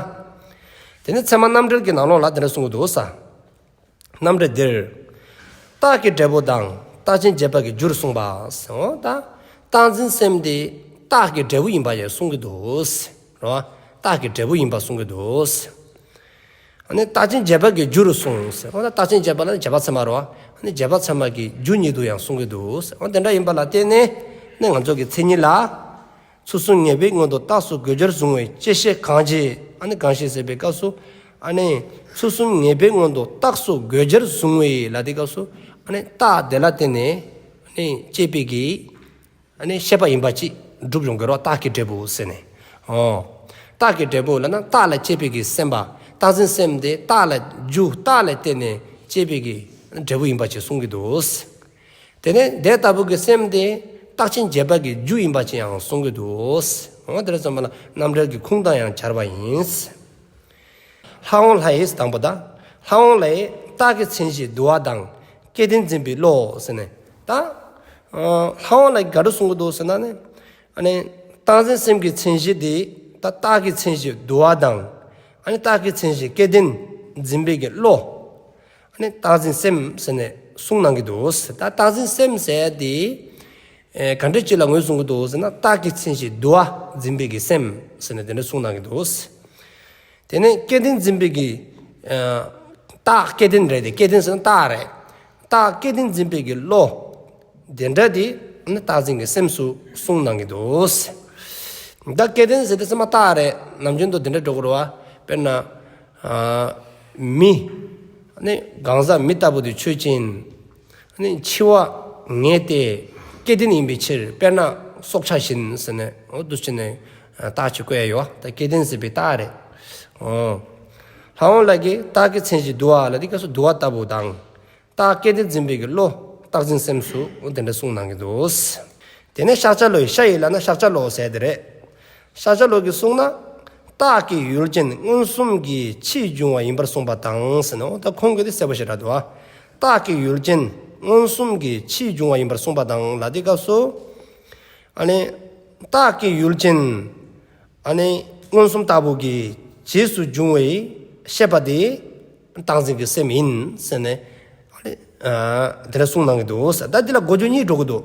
དེ་ནི་ཚད་མ་རྣམ་འགྲེལ་གྱི་ནང་ལོགས་ལ་དེ་འདྲ་གསུང་གི་འདུག་ས། རྣམ་འགྲེལ་འདིར། རྟགས་ཀྱི་འབྲས་བུ་དང་རྟག་ཅན་བྱེད་པ་གི་རྒྱུར་གསུངས་པ་ཟེར། འོ་ད། རྟག་འཛིན་སེམས་དེ་རྟགས་ཀྱི་འབྲས་བུ་ཡིན་པ་ཡང་གསུང་གི་འདུག་རོ། རྟགས་ཀྱི་འབྲས་བུ་ཡིན་པ་གསུང་གི་འདུག་ཨ་ནི་རྟག་ཅན་བྱེད་པ་གི་རྒྱུ་རུ་གསུངས་ཟེར། འོ་ད་རྟག་ཅན་བྱེད་པ་ལ་ནི་བྱེད་པ་ཚད་མ་རོ། ཨ་ནི་བྱེད་པ་ཚད་མ་གི་རྒྱུ་ཉིད་དུ་ཡང་གསུང་གི་འདུག་ཟེར། འོ་དེ་འདྲ་ཡིན་པ་ལ་བརྟེན་ནས་ནི་ང་ཚོ་གི་མཚན་ཉིད་ལ། ཚུལ་གསུམ་ངེས་པའི་སྔོན་དུ་རྟགས་སུ་དགོད་སྦྱོར་བཟུང་བའི་སྤྱི་བཤད་གང་ཞིག་ཨ་ནི་གང་ཞིག་ཟེར་བའི་སྐབས་སུ། ཨ་ནི་ཚུལ་གསུམ་ངེས་པའི་སྔོན་དུ་རྟགས་སུ་དགོད་སྦྱོར་བཟུང་བའི་ལ་དེ་སྐབས་སུ། ཨ་ནི་རྟགས་དེ་ལ་བརྟེན་ནས་ཨ་ནི་སྐྱེས་པའི་གི་ཨ་ནི་ཤེས་པ་ཡིན་པ་ཅིག་འགྲུབ་ཡོང་གི་རོ། རྟགས་ཀྱི་འབྲས་བུ་ཟེར་ནས། ཨོ། རྟགས་ཀྱི་འབྲས་བུ་ལབ་ན་རྟགས་ལ་སྐྱེས་པའི་གི་སེམས་པ། རྟག་འཛིན་སེམས་དེ་རྟགས་ལ་རྒྱུ་རྟགས་ལ་བརྟེན་ནས་སྐྱེས་པའི་གི་འབྲས་བུ་ཡིན་པ་ཅིག་གསུང་གི་འདུག་དེ་ནས་དེ་ལྟ་བུ་གི་སེམས་དེ་རྟག་ཅན་བྱེད་པ་གི་རྒྱུ་ཡིན་པ་ཅིག་ཡང་གསུང་གི་འདུག་འོ་དེ་འདྲ་ཙམ་པ་ལ་རྣམ་འགྲེལ་གྱི་ཁུངས་དང་ཡང་སྦྱར་བ་ཡིན། ལྷ་དབང་ལྷ་ཡིས་དང་པོ་དང་། ལྷ་དབང་ལྷ་ཡིས་རྟགས་ཀྱི་མཚན་གཞི་དུ་བ་དང་། སྐྱེ་ལྡན་འཛིན་པའི་བློ་ཟེར་ནས་ད། ལྷ་དབང་ལྷ་ཡིས་ག་རེ་གསུང་གི་འདུག་ཟེར་ན་ནི། ཨ་ནི། རྟག་འཛིན་སེམས་ཀྱི་མཚན་གཞི་དེ་ད་རྟགས་ཀྱི་མཚན་གཞི་དུ་བ་དང་། ཨ་ནི་རྟགས་ཀྱི་མཚན་གཞི་སྐྱེ་ལྡན་འཛིན་པའི་གི་བློ། ཨ་ནི་རྟག་འཛིན་སེམས་ཟེར་ནས་གསུངས་གནང་གི་འདུག་ད་རྟག་འཛིན་སེམས་ཟེར་དེ། ཨེ་ག་འདྲ་ཅིག་ལ་ངོས་བཟུང་གི་འདུག་ཟེར་ན་རྟགས་ཀྱི་མཚན་གཞི་དུ་བ་འཛིན་པའི་གི་སེམས་ཟེར་ནས་དེ་འདྲ་གསུངས་གནང་གི་འདུག་དེ་ནས་སྐྱེ་ལྡན་འཛིན་པའི་གི། ཨ་རྟགས་སྐྱེ་ལྡན་རེད་དེ་སྐྱེ་ལྡན་ཟེར་ན་རྟགས་རེད། རྟགས་སྐྱེ་ལྡན་འཛིན་པའི་གི་བློ། དེ་འདྲ་དེ་ནི་རྟག་འཛིན་གྱི་སེམས་སུ་གསུངས་གནང་གི་འདུག་ད་སྐྱེ་ལྡན་ཟེར་དུས་ཙམ་པ་རྟགས་རེད། ནམ་རྒྱུན་དུ་དེ་འདྲ་འགྲོ་གི་རེད་བ། དཔེར་ན། ཨ་མི། ནི་གང་ཟག་མི་ལྟ་བུ་དེ་ཆོས་ཅན། ནི་འཆི་བ་ངེས་ཏེ་སྐྱེ་ལྡན་ཡིན་པའི་ཕྱིར་དཔེར་ན་སྲོག་ཆགས་བཞིན་ཟེར་ནས་འོ་འདུག་བྱས་ནས་རྟགས་ཅིག་བཀོད་ཡ་ཡོད་བ། ད་སྐྱེ་ལྡན་ཟེར་བའི་རྟགས་རེད། འོ། ལྷ་དབང་ལྷ་ཡིས་རྟགས་ཀྱི་མཚན་གཞི་དུ་བ་ལ་དེ་སྐབས་སུ་དུ་བ་ལྟ་བུ་དང་། རྟགས་སྐྱེ་ལྡན་འཛིན་པའི་གི་བློ་རྟག་འཛིན་སེམས་སུ་དེ་འདྲ་གསུངས་གནང་གི་འདུག་དེ་ནས་ཤཱཀྱ་བློ་ཡིས་ཤཱ་ཡིས་ལབ་ན་ཤཱཀྱ་བློ་ཟེར་དེ་རེད། ཤཱཀྱ་བློ་གིས་གསུངས་ན། རྟགས་ཀྱི་ཡུལ་ཅན་མངོན་སུམ་གྱི་ཕྱིས་འབྱུང་བ་ཡིན་པར་གསུངས་པ་དང་ཟེར་ནོ། ད་ཁོང་གིས་དེ་གསལ་པོ་ཞེ་དྲག་འདུག་ཨ། རྟགས་ཀྱི་ཡུལ་ཅན་མངོན་སུམ་གྱི་ཕྱིས་འབྱུང་བ་ཡིན་པར་གསུངས་པ་དང་ལ་དེ་སྐབས་སུ། ཨ་ནི། རྟགས་ཀྱི་ཡུལ་ཅན། ཨ་ནི་མངོན་སུམ་ལྟ་བུ་གི་རྗེས་སུ་འབྱུང་བའི་ཤེས་པ་དེ་རྟག་འཛིན་གྱི་སེམས་ཡིན་ཟེར་ནས་ཨ་ནི་དེ་འདྲ་གསུངས་གནང་གི་འདུག་ད་འདི་ལ་གོ་རྒྱུ་གཉིས་འགྲོ་གི་འདུག་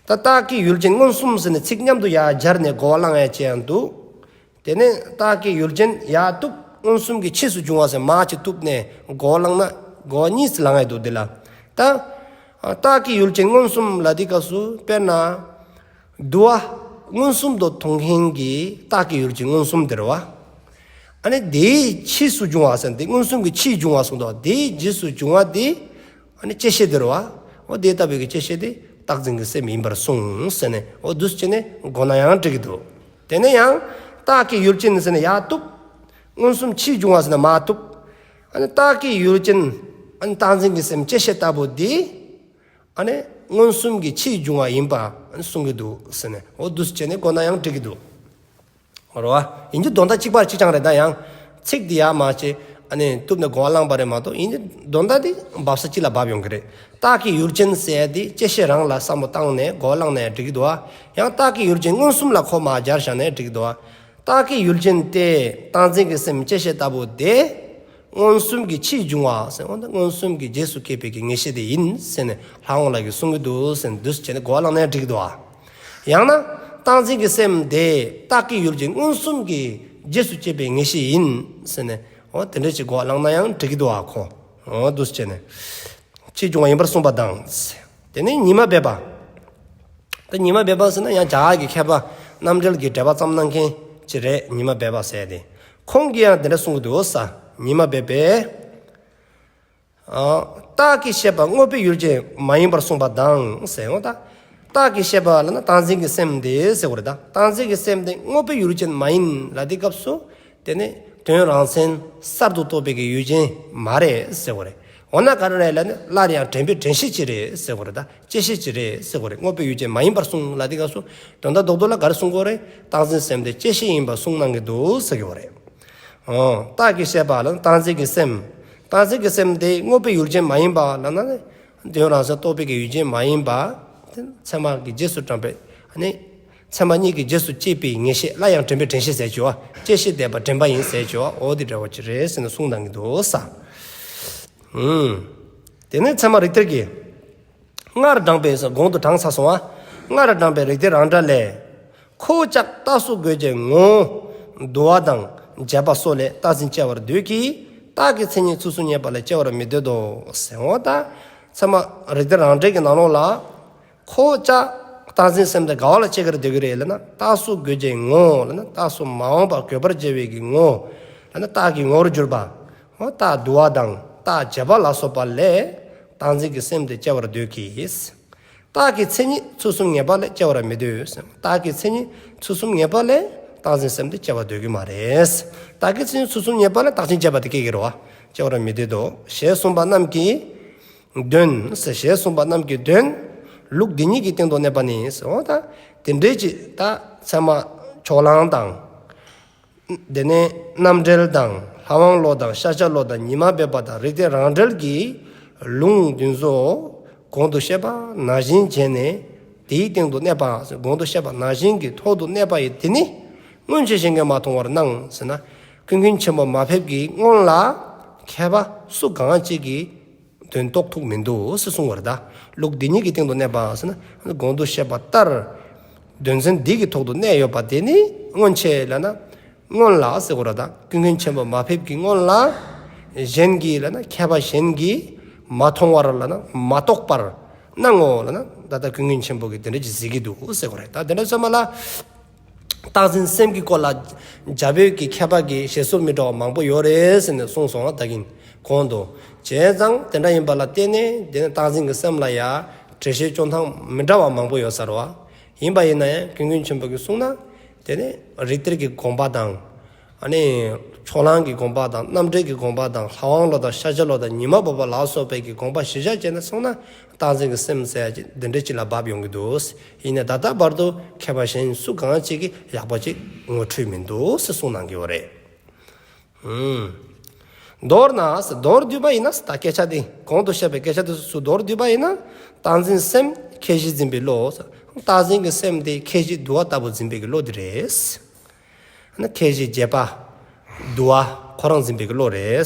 ད་རྟགས་ཀྱི་ཡུལ་ཅན་མངོན་སུམ་ཟེར་ནས་ཚིག་མཉམ་དུ་ཡར་སྦྱར་ནས་གོ་བ་བླང་ཡ་ཅིག་ཡང་འདུག་དེ་ནས་རྟགས་ཀྱི་ཡུལ་ཅན་ཡར་གཏུབ། མངོན་སུམ་གྱི་ཕྱིས་སུ་འབྱུང་བ་ཟེར་མར་ཅིག་གཏུབ་ནས་མགོ་བོ་བླངས་ན་མགོ་གཉིས་སུ་ལངས་ཡ་འདུག་འདི་ལ། ད་རྟགས་ཀྱི་ཡུལ་ཅན་མངོན་སུམ་ལ་འདི་སྐབས་སུ་དཔེར་ན། དུ་བ་མངོན་སུམ་དུ་མཐོང་མཁན་གྱི་རྟགས་ཀྱི་ཡུལ་ཅན་མངོན་སུམ་དེ་རེད་བ། ཨ་ནི་དེའི་ཕྱིས་སུ་འབྱུང་བ་ཟེར་ན་དེ་མངོན་སུམ་གྱི་ཕྱིས་འབྱུང་བ་གསུངས་འདུག་དེའི་རྗེས་སུ་འབྱུང་བ་དེ་ཨ་ནི་བཅད་ཤེས་དེ་རེད་བ། འོ་དེ་ལྟ་བུའི་གི་བཅད་ཤེས་དེ་རྟག་འཛིན་གྱི་སེམས་ཡིན་པར་གསུངས་ཟེར་ནས་འོ་འདུག་སེ་བྱས་ནས་གོ་ན་ཡང་འགྲིག་གི་འདུག་དེ་ནས་ཡང་རྟགས་ཀྱི་ཡུལ་ཅན་ཟེར་ནས་ཡར་གཏུབ། མངོན་སུམ་ཕྱིས་འབྱུང་བ་ཟེར་ན་མར་གཏུབ། ཨ་ནི་རྟགས་ཀྱི་ཡུལ་ཅན་ཨ་ནི་རྟག་འཛིན་གྱི་སེམས་བཅད་ཤེས་ལྟ་བུ་དེ། ཨ་ནི་མངོན་སུམ་གྱི་ཕྱིས་འབྱུང་བ་ཡིན་པ་ཨ་ནི་གསུང་གི་འདུག་ཟེར་ནས་འོ་འདུག་སེ་བྱས་ནས་གོ་ན་ཡང་འགྲིག་གི་འདུག་རེད་བ། ཡིན་གྱི་དོན་དག་གཅིག་པ་གཅིག་རྐྱང་རེད། ད་ཡང་ཚིག་འདི་ཡར་མར་བྱས་ཨ་ནི་གཏུབ་ནས་མགོ་བ་བླངས་པ་རེད་མ་གཏོགས་ཡིན་གྱི་དོན་དག་འདི་འབབ་ས་གཅིག་ལ་འབབ་ཡོང་གི་རེད། རྟགས་ཀྱི་ཡུལ་ཅན་ཟེར་ཡ་འདི་བཅད་ཤེས་རང་ལ་བསམ་བློ་བཏང་ནས་མགོ་བ་བླངས་ནས་འགྲིག་གི་འདུག་བ། ཡང་རྟགས་ཀྱི་ཡུལ་ཅན་མངོན་སུམ་ལ་ཁོ་མར་སྦྱར་བཞག་ནས་འགྲིག་གི་འདུག་བ། རྟགས་ཀྱི་ཡུལ་ཅན་ཏེ་རྟག་འཛིན་གྱི་སེམས་བཅད་ཤེས་ལྟ་བུ་སྟེ། མངོན་སུམ་གྱི་ཕྱིས་འབྱུང་བ་ཟེར་འོ་ན་མངོན་སུམ་གྱི་རྗེས་སུ་སྐྱེས་པའི་གི་ངེས་ཤེས་དེ་ཡིན་ཟེར་ནས་ལྷ་དབང་བློ་གིས་གསུང་གི་འདུག་ཟེར་ནས་འདུག་སེ་བྱས་ནས་གོ་བ་བླངས་ན་ཡང་འགྲིག་གི་འདུག་བ། ཡང་ན་རྟག་འཛིན་གྱི་སེམས་དེ་རྟགས་ཀྱི་ཡུལ་གྱི་མངོན་སུམ་གྱི་རྗེས་སུ་སྐྱེས་པའི་ངེས་ཤེས་ཡིན་ཟེར་ནས་འོ་དེ་འདྲ་ཅིག་གོ་བ་བླངས་ན་ཡང་འགྲིག་གི་འདུག་བ་ཁོ། འོ་འདུག་སེ་བྱས་ནས། ཕྱིས་འབྱུང་བ་ཡིན་པར་གསུངས་པ་དང་། དེ་ནས་ཉི་མ་སྦས་པ། ད་ཉི་མ་སྦས་པ་ཟེར་ན་ཡང་རྒྱ་གར་གྱི་མཁས་པ་རྣམ་འགྲེལ་གྱི་འགྲེལ་པ་བརྩམས་གནང་མཁན་ཅིག་རེད། ཉི་མ་སྦས་པ་ཟེར་ཏེ། ཁོང་གིས་ཡང་དེ་འདྲ་གསུང་གི་འདུག་ས། ཉི་མ་སྦས་པས། ཨ། རྟགས་ཀྱི་ཤེས་པ་དངོས་པོའི་ཡུལ་ཅན་མ་ཡིན་པར་གསུངས་པ་དང་ཟེར་འོ་ད། རྟགས་ཀྱི་ཤེས་པ་ལབ་ན་རྟག་འཛིན་གྱི་སེམས་དེ་ཟེར་བ་རེད་ད། རྟག་འཛིན་གྱི་སེམས་དེ་དངོས་པོའི་ཡུལ་ཅན་མ་ཡིན་ལབ་དུས་སྐབས་སུ། དེ་ནི་དོན་རང་མཚན་གསར་དུ་རྟོགས་པའི་གི་ཡུལ་ཅན་མ་རེད་ཟེར་བ་རེད། འོ་ན་ག་རེ་རེད་ལབ་ན་སླར་ཡང་དྲན་པའི་དྲན་ཤེས་ཅིག་རེད་ཟེར་བ་རེད་ད། བཅད་ཤེས་ཅིག་རེད་ཟེར་བ་རེད། དངོས་པོའི་ཡུལ་ཅན་མ་ཡིན་པར་གསུངས་ལབ་དུས་སྐབས་སུ་དོན་དག་རྡོག་རྡོག་ལ་ག་རེ་གསུང་གི་རེད། རྟག་འཛིན་སེམས་དེ་བཅད་ཤེས་ཡིན་པར་གསུངས་གནང་གི་འདུག་ཟེར་གི་བ་རེད། ཨོ། རྟགས་ཀྱི་ཤེས་པ་ལ་རྟག་འཛིན་གྱི་སེམས། རྟག་འཛིན་གྱི་སེམས་དེ་དངོས་པོའི་ཡུལ་ཅན་མ་ཡིན་པ་ལབ་ན་ནི། དོན་རང་མཚན་རྟོགས་པའི་གི་ཡུལ་ཅན་མ་ཡིན་པ། དེ་ཚད་མ་གི་རྗེས་སུ་འབྲངས་པའི་ཨ་ནི། ཚད་མ་གཉིས་ཀྱི་རྗེས་སུ་སྐྱེས་པའི་ངེས་ཤེས་ལ་ཡང་དྲན་པའི་དྲན་ཤེས་ཟེར་གྱི་བ། བཅད་ཤེས་འདས་པ་དྲན་པ་ཡིན་ཟེར་གྱི་བ། འོ་དེ་འདྲ་བ་ཅིག་རེད་ཟེར་ནས་གསུངས་གནང་གི་འདུག་ས། ཨུམ། དེ་ནས་ཚད་མ་རིགས་གཏེར་གྱི། སྔར་དྲངས་པའི་གོང་དུ་དྲངས་ཚར་སོང་བ། སྔར་དྲངས་པའི་རིགས་གཏེར་རང་སྒྲ་ལས། ཁོ་བོ་ཅག་རྟགས་སུ་འགོད་ཅིང་ངོ་བོ། དུ་བ་དང་བཅས་པ་སོགས་ལས་རྟག་འཛིན་སྐྱེ་བར་འདོད་ཀྱི། རྟགས་ཀྱི་མཚན་ཉིད་ཚུལ་གསུམ་ངེས་པ་ལས་སྐྱེ་བར་མི་འདོད་དོ། ཟེར་འོ་ད། ཚད་མ་རིགས་གཏེར་རང་སྒྲ་གི་ནང་ལོགས་ལ། ཁོ་བོ་ཅག་རྟག་འཛིན་སེམས་དེ་ག་བ་ལ་སྐྱེ་གར་འདོད་ཀྱི་རེད་ལབ་ན་རྟགས་སུ་འགོད་ཅིང་ངོ་བོ་ལབ་ན་རྟགས་སུ་མ་འོངས་པ་འགོད་པར་བྱ་བའི་གི་ངོ་བོ་ལབ་ན་རྟགས་ཀྱི་ངོ་བོར་གྱུར་པ། འོ་རྟགས་དུ་བ་དང་རྟགས་བྱས་པ་ལ་སོགས་པ་ལས་རྟག་འཛིན་གྱི་སེམས་དེ་སྐྱེ་བར་འདོད་ཀྱི། རྟགས་ཀྱི་མཚན་ཉིད་ཚུལ་གསུམ་ངེས་པ་ལས་སྐྱེ་བར་མི་འདོད། རྟགས་ཀྱི་མཚན་ཉིད་ཚུལ་གསུམ་ངེས་པ་ལས་རྟག་འཛིན་སེམས་དེ་སྐྱེ་བར་འདོད་ཀྱི་མ་རེད། རྟགས་ཀྱི་མཚན་ཉིད་ཚུལ་གསུམ་ངེས་པ་ལས་རྟག་ཅན་བྱས་པ་དེ་སྐྱེ་གི་རེད་བ། སྐྱེ་བར་མི་འདོད་དོ། ཞེས་གསུངས་པ་རྣམས་ཀྱི་དོན། ཞེས་གསུངས་པ་རྣམས་ཀྱི་དོན། ལུགས་འདི་ཉིད་ཀྱི་སྟེང་དུ་གནས་པ་ནི། འོ་ད། དེ་འདྲའི་ཅིག་ད་ཚད་མ་ཕྱོགས་གླང་དང་། དེ་ནས་རྣམ་འགྲེལ་དང་ལྷ་དབང་བློ་དང་ཤཱཀྱ་བློ་དང་ཉི་མ་སྦས་པ་དང་རིགས་གཏེར་རང་འགྲེལ་གྱི་ལུང་འདི་ཚོ་གོང་དུ་བཤད་པ་ནང་བཞིན་བྱས་ནས་དེའི་སྟེང་དུ་གནས་པ། གོང་དུ་བཤད་པ་ནང་བཞིན་གྱི་ཐོག་ཏུ་གནས་པ་ཡི་དེ་ནི་སྔོན་ཆད་གཞན་གྱིས་མ་མཐོང་བར་སྣང་ཟེར་ན། ཀུན་མཁྱེན་ཆེན་པོ་མ་ཕེབས་ཀྱི་སྔོན་ལ་མཁས་པ་སུ་གང་ཅིག་གིས་དོན་རྟོགས་ཐུབ་མི་འདུག་ཟེར་གསུངས་པ་རེད་ད། ལུགས་འདི་ཉིད་ཀྱི་སྟེང་དུ་གནས་པ་ཟེར་ན་གོང་དུ་བཤད་པ་ལྟར། དོན་ཚན་འདི་གི་ཐོག་ཏུ་གནས་ཡོད་པ་དེ་ནི་སྔོན་ཆད་ལབ་ན། སྔོན་ལ་ཟེར་དགོས་རེད་ད། ཀུན་མཁྱེན་ཆེན་པོ་མ་ཕེབས་ཀྱི་སྔོན་ལ། གཞན་གྱིས་ལབ་ན་མཁས་པ་གཞན་གྱིས་མ་མཐོང་བར་ལབ་ན་མ་རྟོགས་པར་སྣང་ངོ་ལབ་ན་ད་ལྟ་ཀུན་མཁྱེན་ཆེན་པོ་གིས་དེ་འདྲ་ཅིག་གཟིགས་ཀྱི་འདུག་ཟེར་དགོས་རེད་ད། དེ་འདྲ་ཚོད་མ་ལ། རྟག་འཛིན་སེམས་ཀྱི་སྐོར་ལ་རྒྱ་བོད་ཀྱི་མཁས་པ་གི་བཞེད་སྲོལ་མི་འདྲ་བ་མང་པོ་ཡོད་རེད་ཟེར་ནས་གསུངས་སོང་ད་གིན་གོང་དུ། བྱས་ཙང་དེ་འདྲ་ཡིན་པ་ལ་བརྟེན་ནས་དེ་ནི་རྟག་འཛིན་གྱི་སེམས་ལ་ཡང་འགྲེལ་བཤད་སྐྱོན་སྟངས་མི་འདྲ་བ་མང་པོ་ཡོད་ས་རེད་བ། ཡིན་པ་ཡིན་ན་ཡང་ཀུན་མཁྱེན་ཆེན་པོ་གིས་གསུངས་ན། དེ་ནི་རིགས་གཏེར་གྱི་དགོངས་པ་དང་། ཨ་ནི། ཕྱོགས་གླང་གི་དགོངས་པ་དང་རྣམ་འགྲེལ་གྱི་དགོངས་པ་དང་ལྷ་དབང་བློ་དང་ཤཱཀྱ་བློ་དང་ཉི་མ་སྦས་པ་ལ་སོགས་པའི་གི་དགོངས་པ་གཞིར་བཞག་བྱས་ནས་སོང་ན་རྟག་འཛིན་གྱི་སེམས་ཟེར་ཡ་ཅིག་འདི་འདྲ་ཅིག་ལ་བབས་ཡོང་གི་འདུག་ཡིན་ནའི་ད་ལྟ་བར་དུ་མཁས་པ་གཞན་སུ་གང་ཅིག་གིས་ཡག་པོ་ཅིག་ངོ་འཕྲོད་མི་འདུག་ཟེར་གསུངས་གནང་གི་ཡོད་རེད། ཨུམ། མདོར་ན། མདོར་བསྡུས་པ་ཡིན་ན་ད་སྐད་ཆ་དེ་གོང་དུ་བཤད་པའི་སྐད་ཆ་དེ་ཚོ་མདོར་བསྡུས་པ་ཡིན་ན་རྟག་འཛིན་སེམས་ཁྱད་གཞི་འཛིན་པའི་བློ། རྟག་འཛིན་གྱི་སེམས་དེ་ཁྱད་གཞི་དུ་བ་ལྟ་བུ་འཛིན་པའི་གི་བློ་དེ་རེད། ཨ་ནི་ཁྱད་གཞི་བྱས་པ། དུ་བ་ཁོ་རང་འཛིན་པའི་གི་བློ་རེད།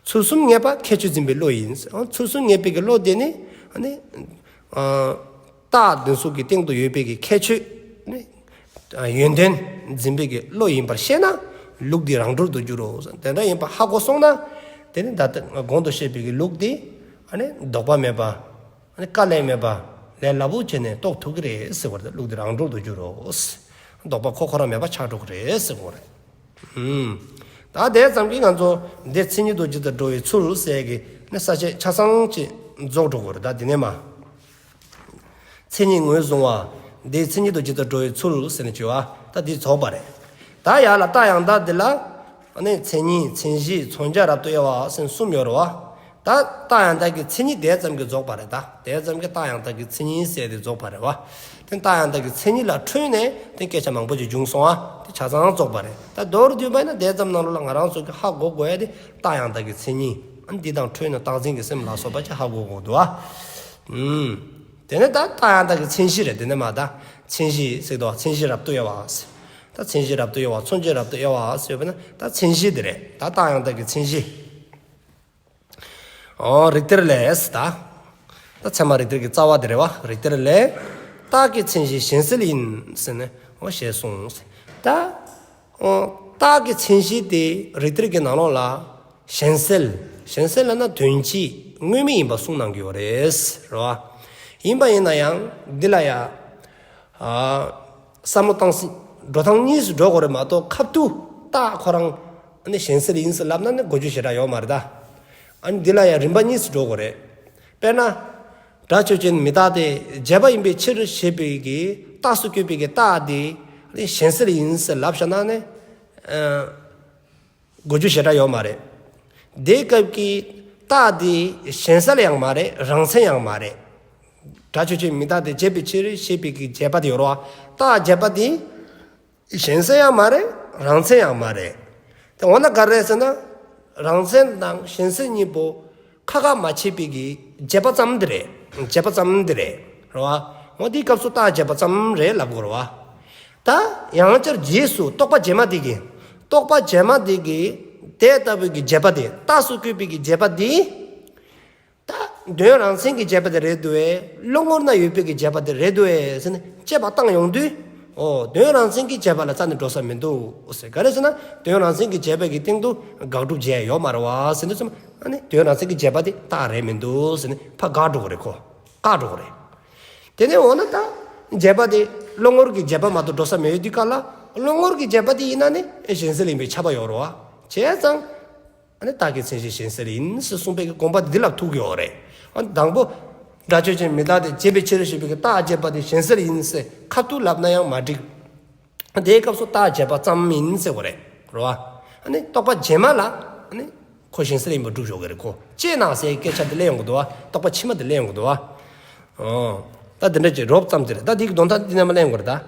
ཚུལ་གསུམ་ངེས་པ་ཁྱད་ཆོས་འཛིན་པའི་བློ་ཡིན། ཨ། ཚུལ་གསུམ་ངེས་པའི་གི་བློ་དེ་ནི། ཨ་ནི། ཨ། རྟགས་འདི་ཚོ་གི་སྟེང་དུ་ཡོད་པའི་གི་ཁྱད་ཆོས་ནི། ཡོན་ཏན་འཛིན་པའི་གི་བློ་ཡིན་པར་ཤེས་ན་ལུགས་འདི་རང་གྲོལ་དུ་འགྱུར་རོ། དེ་འདྲ་ཡིན་པ་ཧ་གོ་སོང་ན། དེ་ནི་ད་ལྟ་གོང་དུ་བཤད་པའི་གི་ལུགས་འདི་ཨ་ནི་ལྡོག་པ་མེད་པ། ཨ་ནི་དཀའ་ལས་མེད་པ། ལས་སླ་པོ་བྱས་ནས་རྟོགས་ཐུབ་ཀྱི་རེད་ཟེར་བ་རེད། ལུགས་འདི་རང་གྲོལ་དུ་འགྱུར་རོ། ལྡོག་པ་ཁོ་ཁོ་རང་མེད་པ་ཆགས་འགྲོ་གི་རེད་ཟེར་བ་རེད། ཨུམ། ད་དེ་ཙམ་གྱིས་ང་ཚོ་འདི་མཚན་ཉིད་དུ་ཇི་ལྟར་འགྲོ་བའི་ཚུལ་ཟེར་གྱི་ནི་ས་བཅད་ཆ་ཚང་ཅིག་རྫོགས་འགྲོ་གི་རེད། ད་འདི་ནས་མ། མཚན་ཉིད་ངོས་བཟུང་བ། འདིའི་མཚན་ཉིད་དུ་ཇི་ལྟར་འགྲོ་བའི་ཚུལ་ཟེར་ནས་བརྗོད་པ་ད་འདི་རྫོགས་པ་རེད། ད་ཡར་ལ་རྟགས་ཡང་དག་འདི་ལ། ཨ་ནི་མཚན་ཉིད་མཚན་གཞི་མཚོན་བྱ་རབ་ཏུ་དབྱེ་བ་ཟེར་གསུམ་ཡོད་རེད་བ། ད་རྟགས་ཡང་དག་གི་མཚན་ཉིད་དེ་ཙམ་གྱིས་རྫོགས་པ་རེད། ད་དེ་ཙམ་གྱིས་རྟགས་ཡང་དག་གི་མཚན་ཉིད་ཟེར་དེ་རྫོགས་པ་རེད་བ། དེ་རྟགས་ཡང་དག་གི་མཚན་ཉིད་ལ་འཕྲོས་ནས་དེ་སྐད་ཆ་མང་པོ་ཅིག་བྱུང་སོང་ཨ། དེ་ཆ་ཚང་རྫོགས་པ་རེད། ད་མདོར་བསྡུས་པ་ཡིན་ན་དེ་ཙམ་ནང་ལོགས་ལ་ང་རང་ཚོ་གི་ཧ་གོ་དགོས་ཡ་དེ་རྟགས་ཡང་དག་གི་མཚན་ཉིད། ཨ་ནི་འདི་དང་འཕྲོས་ནས་རྟག་འཛིན་གྱི་སེམས་ལ་སོགས་པ་ཅིག་ཧ་གོ་དགོས་འདུག་ཨ། ཨུམ། དེ་ནས་ད་རྟགས་ཡང་དག་གི་མཚན་གཞི་རེད། དེ་ནས་མ་ད་མཚན་གཞི་ཟེར་དུས་མཚན་གཞི་རབ་ཏུ་དབྱེ་བ་ཟེར། ད་མཚན་གཞི་རབ་ཏུ་དབྱེ་བ་མཚོན་བྱ་རབ་ཏུ་དབྱེ་བ་ཟེར་བས་ན་ད་མཚན་གཞི་དེ་རེད། ད་རྟགས་ཡང་དག་གི་མཚན་གཞི། ཨོ་རིགས་གཏེར་ལས་ད། ད་ཚད་མ་རིགས་གཏེར་གྱི་རྩ་བ་དེ་རེད་བ། རིགས་གཏེར་ལས། རྟགས་ཀྱི་མཚན་གཞི་གཞན་སེལ་ཡིན་ཟེར་ནས་ཨོ་ཞེས་གསུངས། ད། ཨོ་རྟགས་ཀྱི་མཚན་གཞི་དེ་རིགས་གཏེར་གྱི་ནང་ལོགས་ལ། གཞན་སེལ། གཞན་སེལ་ལབ་ན་དོན་སྤྱི་དངོས་མེད་ཡིན་པ་གསུངས་གནང་གི་ཡོད་རེད། རེད་བ། ཡིན་པ་ཡིན་ན་ཡང་འདི་ལ་ཡ། ཨ། བསམ་བློ་བཏང་སྲིད། འགྲོ་སྟངས་གཉིས་སུ་འགྲོ་དགོས་རེད་མ་གཏོགས་ཁ་ཐུག་རྟགས་ཁོ་རང་ནི་གཞན་སེལ་ཡིན་ཟེར་ལབ་ན་ནི་གོ་རྒྱུ་ཞེ་དྲག་ཡོད་མ་རེད་ད། ཨ་ནི་འདི་ལ་ཡང་རིམ་པ་གཉིས་སུ་འགྲོ་དགོས་རེད། དཔེར་ན། སྒྲ་ཆོས་ཅན་མི་རྟག་སྟེ་བྱས་པ་ཡིན་པའི་ཕྱིར་ཞེས་པའི་གི་རྟགས་སུ་བཀོད་པའི་གི་རྟགས་དེ་ནི་གཞན་སེལ་ཡིན་ཟེར་ལབ་བཞག་ན་ནི། གོ་རྒྱུ་ཞེ་དྲག་ཡོད་མ་རེད། དེའི་སྐབས་ཀྱི་རྟགས་དེ་གཞན་སེལ་ཡང་མ་རེད། རང་མཚན་ཡང་མ་རེད། སྒྲ་ཆོས་ཅན་མི་རྟག་སྟེ་བྱས་པའི་ཕྱིར་ཞེས་པའི་གི་བྱས་པ་དེ་ཡོད་རེད་བ། རྟགས་བྱས་པ་དེ་གཞན་སེལ་ཡང་མ་རེད། རང་མཚན་ཡང་མ་རེད། དེ་འོ་ན་ག་རེ་རེད་ཟེར་ན། རང་མཚན་དང་གཞན་སེལ་གཉིས་པོ་ཁ་ཁ་མ་ཕྱེ་བའི་གི་བྱས་པ་ཙམ་དེ་རེད། བྱས་པ་ཙམ་དེ་རེད། རེད་བ། འོ་དེའི་སྐབས་སུ་རྟགས་བྱས་པ་ཙམ་རེད་ལབ་དགོས་རེད་བ། ད་ཡང་བསྐྱར་རྗེས་སུ་རྟོག་པ་བྱེ་མ་དེ་གིས། རྟོག་པ་བྱེ་མ་དེ་གིས་དེ་ལྟ་བུའི་གི་བྱས་པ་དེ་རྟགས་སུ་བཀོད་པའི་གི་བྱས་པ་དེ། ད་དོན་རང་མཚན་གྱི་བྱས་པ་དེ་རེད་འདུག་བས། བློ་ངོར་ན་ཡོད་པའི་གི་བྱས་པ་དེ་རེད་འདུག་བས་ཟེར་ནས་དཔྱད་པ་བཏང་ཡོང་དུས། ཨོ་དོན་རང་མཚན་གྱི་བྱས་པ་ལ་རྩ་ནས་འགྲོ་ས་མི་འདུག་ཟེར། ག་རེ་ཟེར་ན་དོན་རང་མཚན་གྱི་བྱས་པ་གི་སྟེང་དུ་དགག་སྒྲུབ་བྱས་ཡོད་མ་རེད་བ་ཟེར་དུས་ཙམ་ཨ་ནི་དོན་རང་མཚན་གྱི་བྱས་པ་དེ་རྟགས་རེད་མི་འདུག་ཟེར་ནས་ཕར་དགག་འགྲོ་གི་རེད་ཁོ། བཀག་འགྲོ་གི་རེད། དེ་ནས་འོ་ན་ད། བྱས་པ་དེ་བློ་ངོར་གྱི་བྱས་པ་མ་གཏོགས་འགྲོ་ས་མེད་དུས་སྐབས་ལ། བློ་ངོར་གྱི་བྱས་པ་དེ་ཡིན་ན་ནི་གཞན་སེལ་ཡིན་པའི་ཁྱབ་པ་ཡོད་རེད་བ། བྱས་ཙང་། ཨ་ནི་རྟགས་ཀྱི་མཚན་གཞི་གཞན་སེལ་ཡིན་ཟེར་གསུངས་པའི་དགོངས་པ་འདི་ལ་ཐུག་ཡོད་རེད། ཨ་ནི་དང་པོ། སྒྲ་ཆོས་ཅན་མི་རྟག་སྟེ་བྱས་པའི་ཕྱིར་ཞེས་པའི་རྟགས་བྱས་པ་དེ་གཞན་སེལ་ཡིན་ཟེར་ཁ་ཐུག་ལབ་ན་ཡང་མ་འགྲིག་དེའི་སྐབས་སུ་རྟགས་བྱས་པ་ཙམ་ཡིན་ཟེར་བ་རེད། རེད་བ། ཨ་ནི་རྟོག་པ་རྗེས་མ་ལ། ཨ་ནི། ཁོ་གཞན་སེལ་ཡིན་པ་སྒྲུབ་ཆོག་གི་རེད་ཁོ། ཅེས་ན་ཟེར་སྐད་ཆ་འདི་ལས་ཡོང་གི་འདུག་བ། རྟོག་པ་ཕྱི་མ་འདི་ལས་ཡོང་གི་འདུག་བ། ཨོ། ད་འདི་འདྲ་ཅིག་རོབ་ཙམ་དེ་རེད། ད་འདི་གི་དོན་དག་འདི་ནས་མ་ལས་ཡོང་གི་རེད་ད།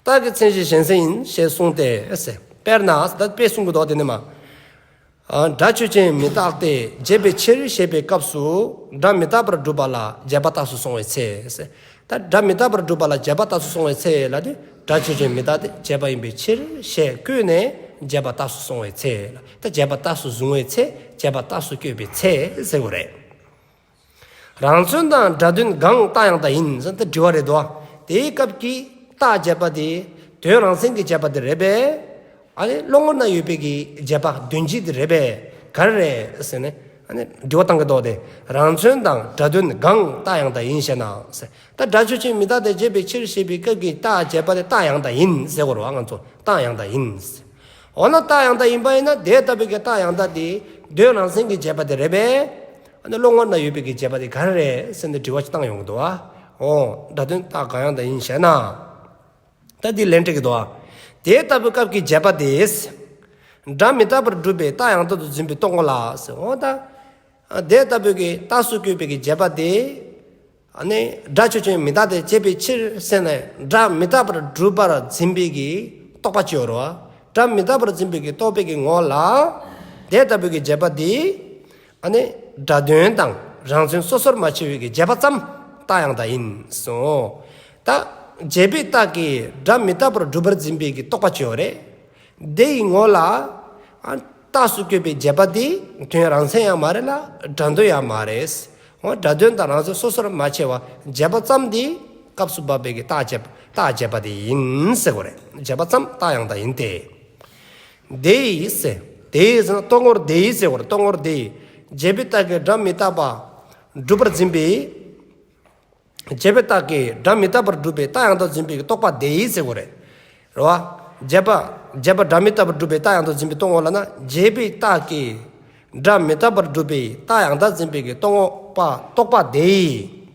རྟགས་ཀྱི་མཚན་གཞི་གཞན་སེལ་ཡིན་ཞེས་གསུངས་ཏེ་ཟེར། དཔེར་ན་ད་དཔེ་གསུང་གི་འདུག་དེ་ནས་མ། སྒྲ་ཆོས་ཅན་མི་རྟག་སྟེ་བྱས་པའི་ཕྱིར་ཞེས་པའི་སྐབས་སུ་སྒྲ་མི་རྟག་པར་སྒྲུབ་པ་ལ་བྱས་པ་རྟགས་སུ་སོང་བའི་ཚེ། ད་སྒྲ་མི་རྟག་པར་སྒྲུབ་པ་ལ་བྱས་པ་རྟགས་སུ་སོང་བའི་ཚེ་ལ་དེ་སྒྲ་ཆོས་ཅན་མི་རྟག་སྟེ་བྱས་པ་ཡིན་པའི་ཕྱིར་ཞེས་བཀོད་ནས་བྱས་པ་རྟགས་སུ་སོང་བའི་ཚེ་ལ་ད་བྱས་པ་རྟགས་སུ་བཟུང་བའི་ཚེ་བྱས་པ་རྟགས་སུ་བཀོད་པའི་ཚེ་ཟེར་དགོས་རེད། རང་མཚོན་དང་སྒྲ་དོན་གང་རྟགས་ཡང་དག་ཡིན་ཟེར་ད་དྲི་བ་རེད་དོ། དེའི་སྐབས་ཀྱི་རྟགས་བྱས་པ་དེ་དོན་རང་མཚན་གྱི་བྱས་པ་དེ་རེད་པས། ཨ་ནི་བློ་ངོར་ན་ཡོད་པའི་གི་བྱས་པ་དོན་སྤྱི་དེ་རེད་པས་ག་རེ་རེད་ཟེར་ནས་ཨ་ནི་དྲི་བ་བཏང་གི་འདུག་སྟེ། རང་མཚོན་དང་སྒྲ་དོན་གང་རྟགས་ཡང་དག་ཡིན་ཞེ་ན་ཟེར། ད་སྒྲ་ཆོས་ཅན་མི་རྟག་སྟེ་བྱས་པའི་ཕྱིར་ཞེས་པའི་སྐབས་ཀྱི་རྟགས་བྱས་པ་དེ་རྟགས་ཡང་དག་ཡིན་ཟེར་དགོས་རེད་བ་ང་ཚོ་རྟགས་ཡང་དག་ཡིན་ཟེར། འོ་ན་རྟགས་ཡང་དག་ཡིན་པ་ཡིན་ན་དེ་ལྟ་བུའི་གི་རྟགས་ཡང་དག་དེ་དོན་རང་མཚན་གྱི་བྱས་པ་དེ་རེད་པས། ཨ་ནི་བློ་ངོར་ན་ཡོད་པའི་གི་བྱས་པ་དེ་ག་རེ་རེད་ཟེར་ནས་དྲི་བ་ཅིག་བཏང་ཡོང་གི་འདུག་བ། འོ་སྒྲ་དོན་རྟགས་གང་ཡང་དག་ཡིན་ཞེ་ན། ད་འདི་ལན་འདེབས་ཀྱི་འདུག་བ། དེ་ལྟ་བུའི་སྐབས་ཀྱི་བྱས་པ་དེ། སྒྲ་མི་རྟག་པར་སྒྲུབ་པའི་རྟགས་ཡང་དག་ཏུ་འཛིན་པའི་རྟོག་ངོ་ལ་ཟེར། འོ་ད། དེ་ལྟ་བུའི་གི་རྟགས་སུ་བཀོད་པའི་གི་བྱས་པ་དེ། ཨ་ནི་སྒྲ་ཆོས་ཅན་མི་རྟག་སྟེ་བྱས་པའི་ཕྱིར་ཟེར་ནས་སྒྲ་མི་རྟག་པར་སྒྲུབ་པར་འཛིན་པའི་གི་རྟོག་པ་ཅིག་ཡོད་རེད་བ། སྒྲ་མི་རྟག་པར་འཛིན་པའི་གི་རྟོག་པའི་གི་ངོ་ལ། དེ་ལྟ་བུའི་གི་བྱས་པ་འདི། ཨ་ནི་སྒྲ་དོན་དང་རང་མཚན་སོ་སོར་མ་ཕྱེ་བའི་གི་བྱས་པ་ཙམ་རྟགས་ཡང་དག་ཡིན་གསུངས། ད་བྱས་པའི་རྟགས་ཀྱིས་སྒྲ་མི་རྟག་པར་སྒྲུབ་པར་འཛིན་པའི་གི་རྟོག་པ་ཅིག་ཡོད་རེད། དེ་ཡི་ངོ་ལ། ཨ་རྟགས་སུ་བཀོད་པའི་བྱས་པ་འདི་དོན་རང་མཚན་ཡང་མ་རེད་ལ་སྒྲ་དོན་ཡང་མ་རེད། འོ་སྒྲ་དོན་དང་རང་མཚན་སོ་སོར་མ་ཕྱེ་བ་བྱས་པ་ཙམ་འདི་ སྐབས་སུ་བབ་པའི་གི་རྟགས་བྱས་པ་རྟགས་བྱས་པ་དེ་ཡིན་ཟེར་དགོས་རེད། བྱས་པ་ཙམ་རྟགས་ཡང་དག་ཡིན་ཏེ། དེ་ཡིས་ཟེར། དེ་ཡིས་ཟེར་ན་རྟོག་ངོར་དེ་ཡིས་ཟེར་དགོས་རེད། རྟོག་ངོར་དེ་ཡིས། བྱས་པའི་རྟགས་ཀྱིས་སྒྲ་མི་རྟག་པ་སྒྲུབ་པར་འཛིན་པའི། བྱས་པའི་རྟགས་ཀྱིས་སྒྲ་མི་རྟག་པར་སྒྲུབ་པའི་རྟགས་ཡང་དག་འཛིན་པའི་རྟོག་པ་དེ་ཡིས་ཟེར་དགོས་རེད། རེད་བ། བྱས་པ། བྱས་པ་སྒྲ་མི་རྟག་པར་སྒྲུབ་པའི་རྟགས་ཡང་དག་འཛིན་པའི་རྟོག་ངོ་ལབ་ན། བྱས་པའི་རྟགས་ཀྱིས་སྒྲ་མི་རྟག་པར་སྒྲུབ་པའི་རྟགས་ཡང་དག་འཛིན་པའི་གི་རྟོག་ངོ་པ་རྟོག་པ་དེ་ཡིས།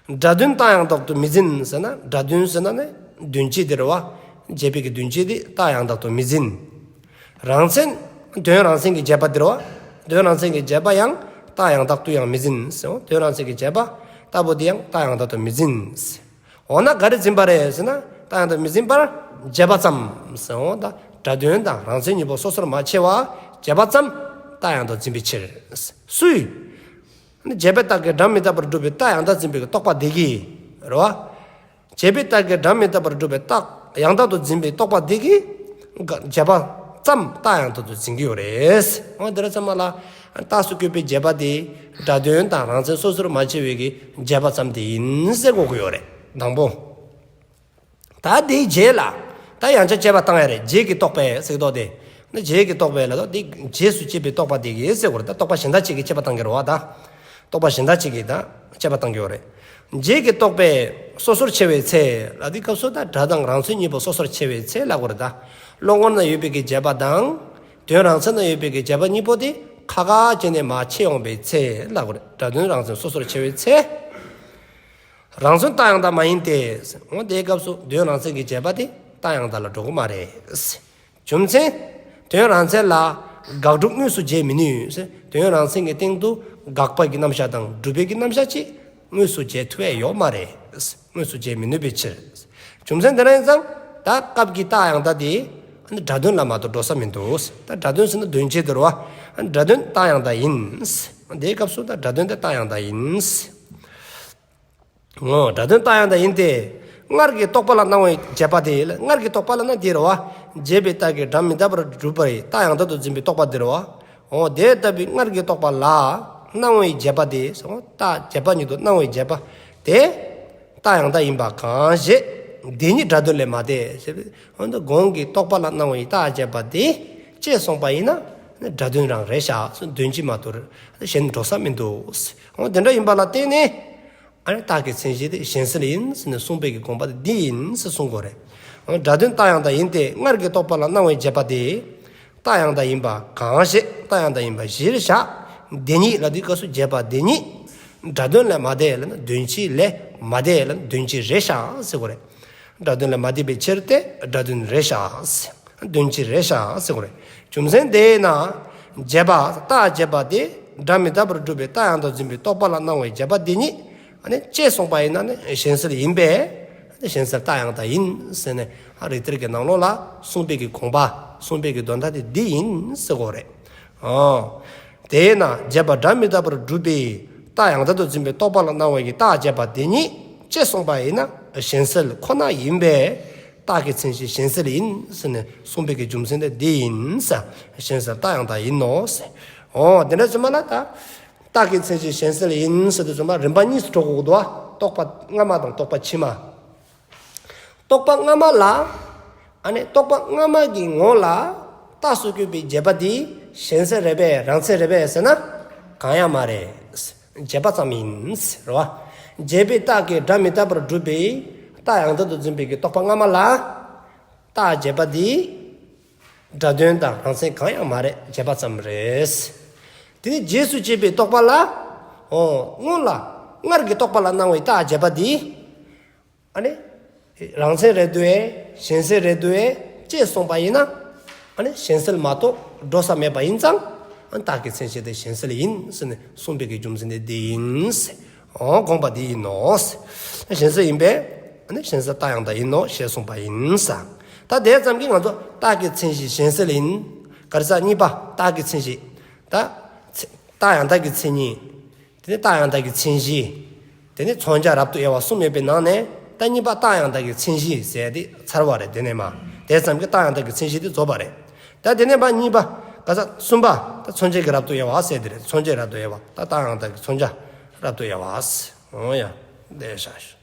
སྒྲ་དོན་རྟགས་ཡང་དག་ཏུ་མི་འཛིན་ཟེར་ན། སྒྲ་དོན་ཟེར་ན་ནི་དོན་སྤྱི་དེ་རེད་བ། བྱས་པའི་གི་དོན་སྤྱི་དེ་རྟགས་ཡང་དག་ཏུ་མི་འཛིན། རང་མཚན། དོན་རང་མཚན་གྱི་བྱས་པ་དེ་རེད་བ། དོན་རང་མཚན་གྱི་བྱས་པ་ཡང་རྟགས་ཡང་དག་ཏུ་ཡང་མི་འཛིན་ཟེར། དོན་རང་མཚན་གྱི་བྱས་པ་ལྟ་བུ་དེ་ཡང་རྟགས་ཡང་དག་ཏུ་མི་འཛིན། འོ་ན་ག་རེ་འཛིན་པ་རེད་ཟེར་ན། རྟགས་ཡང་དག་མི་འཛིན་པར་བྱས་པ་ཙམ་ཟེར། འོ་ད་སྒྲ་དོན་དང་རང་མཚན་གཉིས་པོ་སོ་སོར་མ་ཕྱེ་བར་བྱས་པ་ཙམ་རྟགས་ཡང་དག་འཛིན་པའི་ཕྱིར། སུས། བྱས་པའི་རྟགས་ཀྱིས་སྒྲ་མི་རྟག་པར་སྒྲུབ་པའི་རྟགས་ཡང་དག་འཛིན་པའི་རྟོག་པ་དེ་གིས། རེད་བ། བྱས་པའི་རྟགས་ཀྱིས་སྒྲ་མི་རྟག་པར་སྒྲུབ་པའི་རྟགས་ཡང་དག་ཏུ་འཛིན་པའི་རྟོག་པ་དེ་གིས། བྱས་པ་ཙམ་རྟགས་ཡང་དག་ཏུ་འཛིན་གྱི་ཡོད་རེད། འོ་དེ་རེད་ཙམ་མ་ལ། རྟགས་སུ་བཀོད་པའི་བྱས་པ་དེ། སྒྲ་དོན་དང་རང་མཚན་སོ་སོར་མ་ཕྱེ་བའི་གི་བྱས་པ་ཙམ་དེ་ཡིན་ཟེར་དགོས་ཀྱི་ཡོད་རེད། དང་པོ། ད་དེའི་རྗེས་ལ། ད་ཡང་བསྐྱར་དཔྱད་པ་བཏང་ཡ་རེད། རྗེས་ཀྱི་རྟོག་པས་ཟེར་མདོག་དེ། ནི་རྗེས་ཀྱི་རྟོག་པས་ལ་དོ་དེ་རྗེས་སུ་སྐྱེས་པའི་རྟོག་པ་དེ་གིས་ཟེར་དགོས་རེད། ད་རྟོག་པ་གཞན་དག་ཅིག་གིས་དཔྱད་པ་བཏང་གི་རེད་བ་ད། རྟོག་པ་གཞན་དག་ཅིག་གིས་ད་དཔྱད་པ་བཏང་གི་ཡོད་རེད། རྗེས་ཀྱི་རྟོག་པས་སོ་སོར་ཕྱེ་བའི་ཚེ་ལ་དེའི་སྐབས་སུ་ད་སྒྲ་དང་རང་མཚན་གཉིས་པོ་སོ་སོར་ཕྱེ་བའི་ཚེ་ལབ་དགོས་རེད་ད། བློ་ངོར་ན་ཡོད་པའི་གི་བྱས་པ་དང་། དོན་རང་མཚན་ན་ཡོད་པའི་གི་བྱས་པ་གཉིས་པོ་དེ་ཁ་ཁ་བྱས་ནས་མར་ཕྱེ་ཡོང་པའི་ཚེ་ལབ་དགོས་རེད། སྒྲ་དོན་རང་མཚན་སོ་སོར་ཕྱེ་བའི་ཚེ། རང་མཚན་རྟགས་ཡང་དག་མ་ཡིན་ཏེ། འོ་དེའི་སྐབས་སུ་དོན་རང་མཚན་གྱི་བྱས་པ་དེ་རྟགས་ཡང་དག་ལ་འགྲོ་གི་མ་རེད། རྒྱུ་མཚན། དོན་རང་མཚན་ལ་དགག་སྒྲུབ་དངོས་སུ་བྱེད་མི་ནུས། དོན་རང་མཚན་གྱི་སྟེང་དུ་དགག་པ་གི་རྣམ་གཞག་དང་སྒྲུབ་པའི་གི་རྣམ་གཞག་ཅིག་དངོས་སུ་བྱེད་ཐུབ་ཡ་ཡོད་མ་རེད། དངོས་སུ་བྱེད་མི་ནུས་པའི་ཕྱིར། རྒྱུ་མཚན་དེ་འདྲ་ཡིན་ཙང་ད་སྐབས་ཀྱི་རྟགས་ཡང་དག་དེ་སྒྲ་དོན་ལ་མ་གཏོགས་འགྲོ་ས་མི་འདུག་ད་སྒྲ་དོན་ཟེར་ན་དོན་སྤྱི་དེ་རེད་བ། སྒྲ་དོན་རྟགས་ཡང་དག་ཡིན། དེའི་སྐབས་སུ་ད་སྒྲ་དོན་དེ་རྟགས་ཡང་དག་ཡིན། ངོ་། སྒྲ་དོན་རྟགས་ཡང་དག་ཡིན་ཏེ། སྔར་གྱི་རྟོག་པ་ལ་སྣང་བའི་བྱས་པ་དེ། སྔར་གྱི་རྟོག་པ་ལ་ན་དེ་རེད་བ། བྱས་པའི་རྟགས་ཀྱིས་སྒྲ་མི་རྟག་པར་སྒྲུབ་པའི་རྟགས་ཡང་དག་ཏུ་འཛིན་པའི་རྟོག་པ་དེ་རེད་བ། འོ་དེ་ལྟ་བུའི་སྔར་གྱི་རྟོག་པ་ལ་སྣང་བའི་བྱས་པ་དེ། རྟགས་བྱས་པ་ཉིད་དུ་སྣང་བའི་བྱས་པ་དེ་རྟགས་ཡང་དག་ཡིན་པ་གང་ཞིག་དེ་ཉིད་སྒྲ་དོན་ལས་མ་འདས། འོ་ད་གོང་གི་རྟོག་པ་ལ་སྣང་བའི་རྟགས་བྱས་པ་དེ་བཅད་སོང་པ་ཡིན་ན་སྒྲ་དོན་རང་རེད་ཤག་དོན་སྤྱི་མ་གཏོགས་གཞན་འགྲོ་ས་མི་འདུག་འོ་དེ་འདྲ་ཡིན་པ་ལ་བརྟེན་ནས། ཨ་ནི་རྟགས་ཀྱི་མཚན་གཞི་དེ་གཞན་སེལ་ཡིན་ཟེར་ནས་གསུངས་པའི་གི་དགོངས་པ་དེ་འདི་ཡིན་ཟེར་གསུང་དགོས་རེད། སྒྲ་དོན་རྟགས་ཡང་དག་ཡིན་ཏེ། སྔར་གྱི་རྟོག་པ་ལ་སྣང་བའི་བྱས་པ་དེ་རྟགས་ཡང་དག་ཡིན་པ་གང་ཞིག་རྟགས་ཡང་དག་ཡིན་པ་གཞིར་བཞག་དེ་ཉིད་ལ་དེའི་སྐབས་སུ་བྱས་པ་དེ་ཉིད་སྒྲ་དོན་ལས་མ་འདས་ལ་ན་དོན་སྤྱི་ལས་མ་འདས་ལ་ན་དོན་སྤྱི་རེད་ཤག་ཟེར་དགོས་རེད། སྒྲ་དོན་ལས་མ་འདས་པའི་ཕྱིར་ཏེ་སྒྲ་དོན་རེད་ཤག་དོན་སྤྱི་རེད་ཤག་ཟེར་དགོས་རེད། རྒྱུ་མཚན་དེས་ན། བྱས་པ་རྟགས་བྱས་པ་དེ་སྒྲ་མི་རྟག་པར་སྒྲུབ་པའི་རྟགས་ཡང་དག་འཛིན་པའི་རྟོག་པ་ལ་སྣང་བའི་བྱས་པ་དེ་ཉིད་ཨ་ནི་བཅད་སོང་པ་ཡིན་ན་ནི་གཞན་སེལ་ཡིན་པས་གཞན་སེལ་རྟགས་ཡང་དག་ཡིན་ཟེར་ནས་རིགས་གཏེར་གྱི་ནང་ལོགས་ལ་གསུངས་པའི་གི་དགོངས་པ་གསུངས་པའི་གི་དོན་དག་དེ་འདི་ཡིན་ཟེར་དགོས་རེད། ཨོ། དེས་ན་བྱས་པ་སྒྲ་མི་རྟག་པར་སྒྲུབ་པའི་རྟགས་ཡང་དག་ཏུ་འཛིན་པའི་རྟོག་པ་ལ་སྣང་བའི་གི་རྟགས་བྱས་པ་དེ་ཉིད་བཅད་སོང་པ་ཡིན་ན་གཞན་སེལ་ཁོ་ན་ཡིན་པས། རྟགས་ཀྱི་མཚན་གཞི་གཞན་སེལ་ཡིན་ཟེར་ནས་གསུངས་པའི་གི་རྒྱུ་མཚན་དེ་འདི་ཡིན་ཟེར། གཞན་སེལ་རྟགས་ཡང་དག་ཡིན་ནོ་ཟེར། འོ་དེ་འདྲ་ཚོད་མ་ལ་ད། རྟགས་ཀྱི་མཚན་གཞི་གཞན་སེལ་ཡིན་ཟེར་དུས་ཚོད་མ་རིམ་པ་གཉིས་སུ་འགྲོ་དགོས་འདུག་བ། རྟོག་པ་སྔ་མ་དང་རྟོག་པ་ཕྱི་མ། རྟོག་པ་སྔ་མ་ལ། ཨ་ནི་རྟོག་པ་སྔ་མ་གི་ངོ་ལ་རྟགས་སུ་བཀོད་པའི་བྱས་པ་འདི་གཞན་སེལ་རེད་པས་རང་མཚན་རེད་པས་ཟེར་ན་གང་ཡང་མ་རེད། བྱས་པ་ཙམ་ཡིན་རེད་བ། བྱས་པའི་རྟགས་ཀྱིས་སྒྲ་མི་རྟག་པར་སྒྲུབ་པའི་རྟགས་ཡང་དག་ཏུ་འཛིན་པའི་གི་རྟོག་པ་སྔ་མ་ལ། རྟགས་བྱས་པ་འདི་སྒྲ་དོན་དང་རང་མཚན་གང་ཡང་མ་རེད། བྱས་པ་ཙམ་རེད། དེ་ནི་རྗེས་སུ་སྐྱེས་པའི་རྟོག་པ་ལ། འོ་སྔོན་ལ་སྔར་གྱི་རྟོག་པ་ལ་སྣང་བའི་རྟགས་བྱས་པ་འདི། ཨ་ནི། རང་མཚན་རེད་འདུག་ཨེ། གཞན་སེལ་རེད་འདུག་ཨེ། བཅད་སོང་པ་ཡིན་ན། ཨ་ནི་གཞན་སེལ་མ་གཏོགས་འགྲོ་ས་མེད་པ་ཡིན་ཙང་། ཨ་ནི་རྟགས་ཀྱི་མཚན་གཞི་དེ་གཞན་སེལ་ཡིན་ཟེར་ནས་གསུངས་པའི་གི་རྒྱུ་མཚན་དེ་འདི་ཡིན་ཟེར། འོ་དགོངས་པ་འདི་ཡིན་ནོ་ཟེར། གཞན་སེལ་ཡིན་པས། ཨ་ནི་གཞན་སེལ་རྟགས་ཡང་དག་ཡིན་ནོ་ཞེས་གསུངས་པ་ཡིན་ཟེར། ད་དེ་ཙམ་གྱིས་ང་ཚོ་རྟགས་ཀྱི་མཚན་གཞི་གཞན་སེལ་ཡིན། ག་རེ་ཟེར་གཉིས་པ་རྟགས་ཀྱི་མཚན་གཞི། ད། རྟགས་ཡང་དག་གི་མཚན་ཉིད། དེ་ནི་རྟགས་ཡང་དག་གི་མཚན་གཞི། དེ་ནི་མཚོན་བྱ་རབ་ཏུ་དབྱེ་བ་གསུམ་ཡོད་པའི་ནང་ནས་ད་གཉིས་པ་རྟགས་ཡང་དག་གི་མཚན་གཞི་ཟེར་དེ་ཚར་བ་རེད། དེ་ནས་མ་དེ་ཙམ་གྱི་རྟགས་ཡང་དག་གི་མཚན་གཞི་དེ་རྫོགས་པ་རེད། ད་དེ་ནས་མ་གཉིས་པ་ག་ས་གསུམ་པ་ད་མཚོན་བྱེད་ཀྱི་རབ་ཏུ་དབྱེ་བ་ཟེར་དེ་རེད། མཚོན་བྱེད་རབ་ཏུ་དབྱེ་བ་ད་རྟགས་ཡང་དག་གི་མཚོན་བྱ་རབ་ཏུ་དབྱེ་བ་ཟེར། འོ་ཡ། བསྡད་བཞག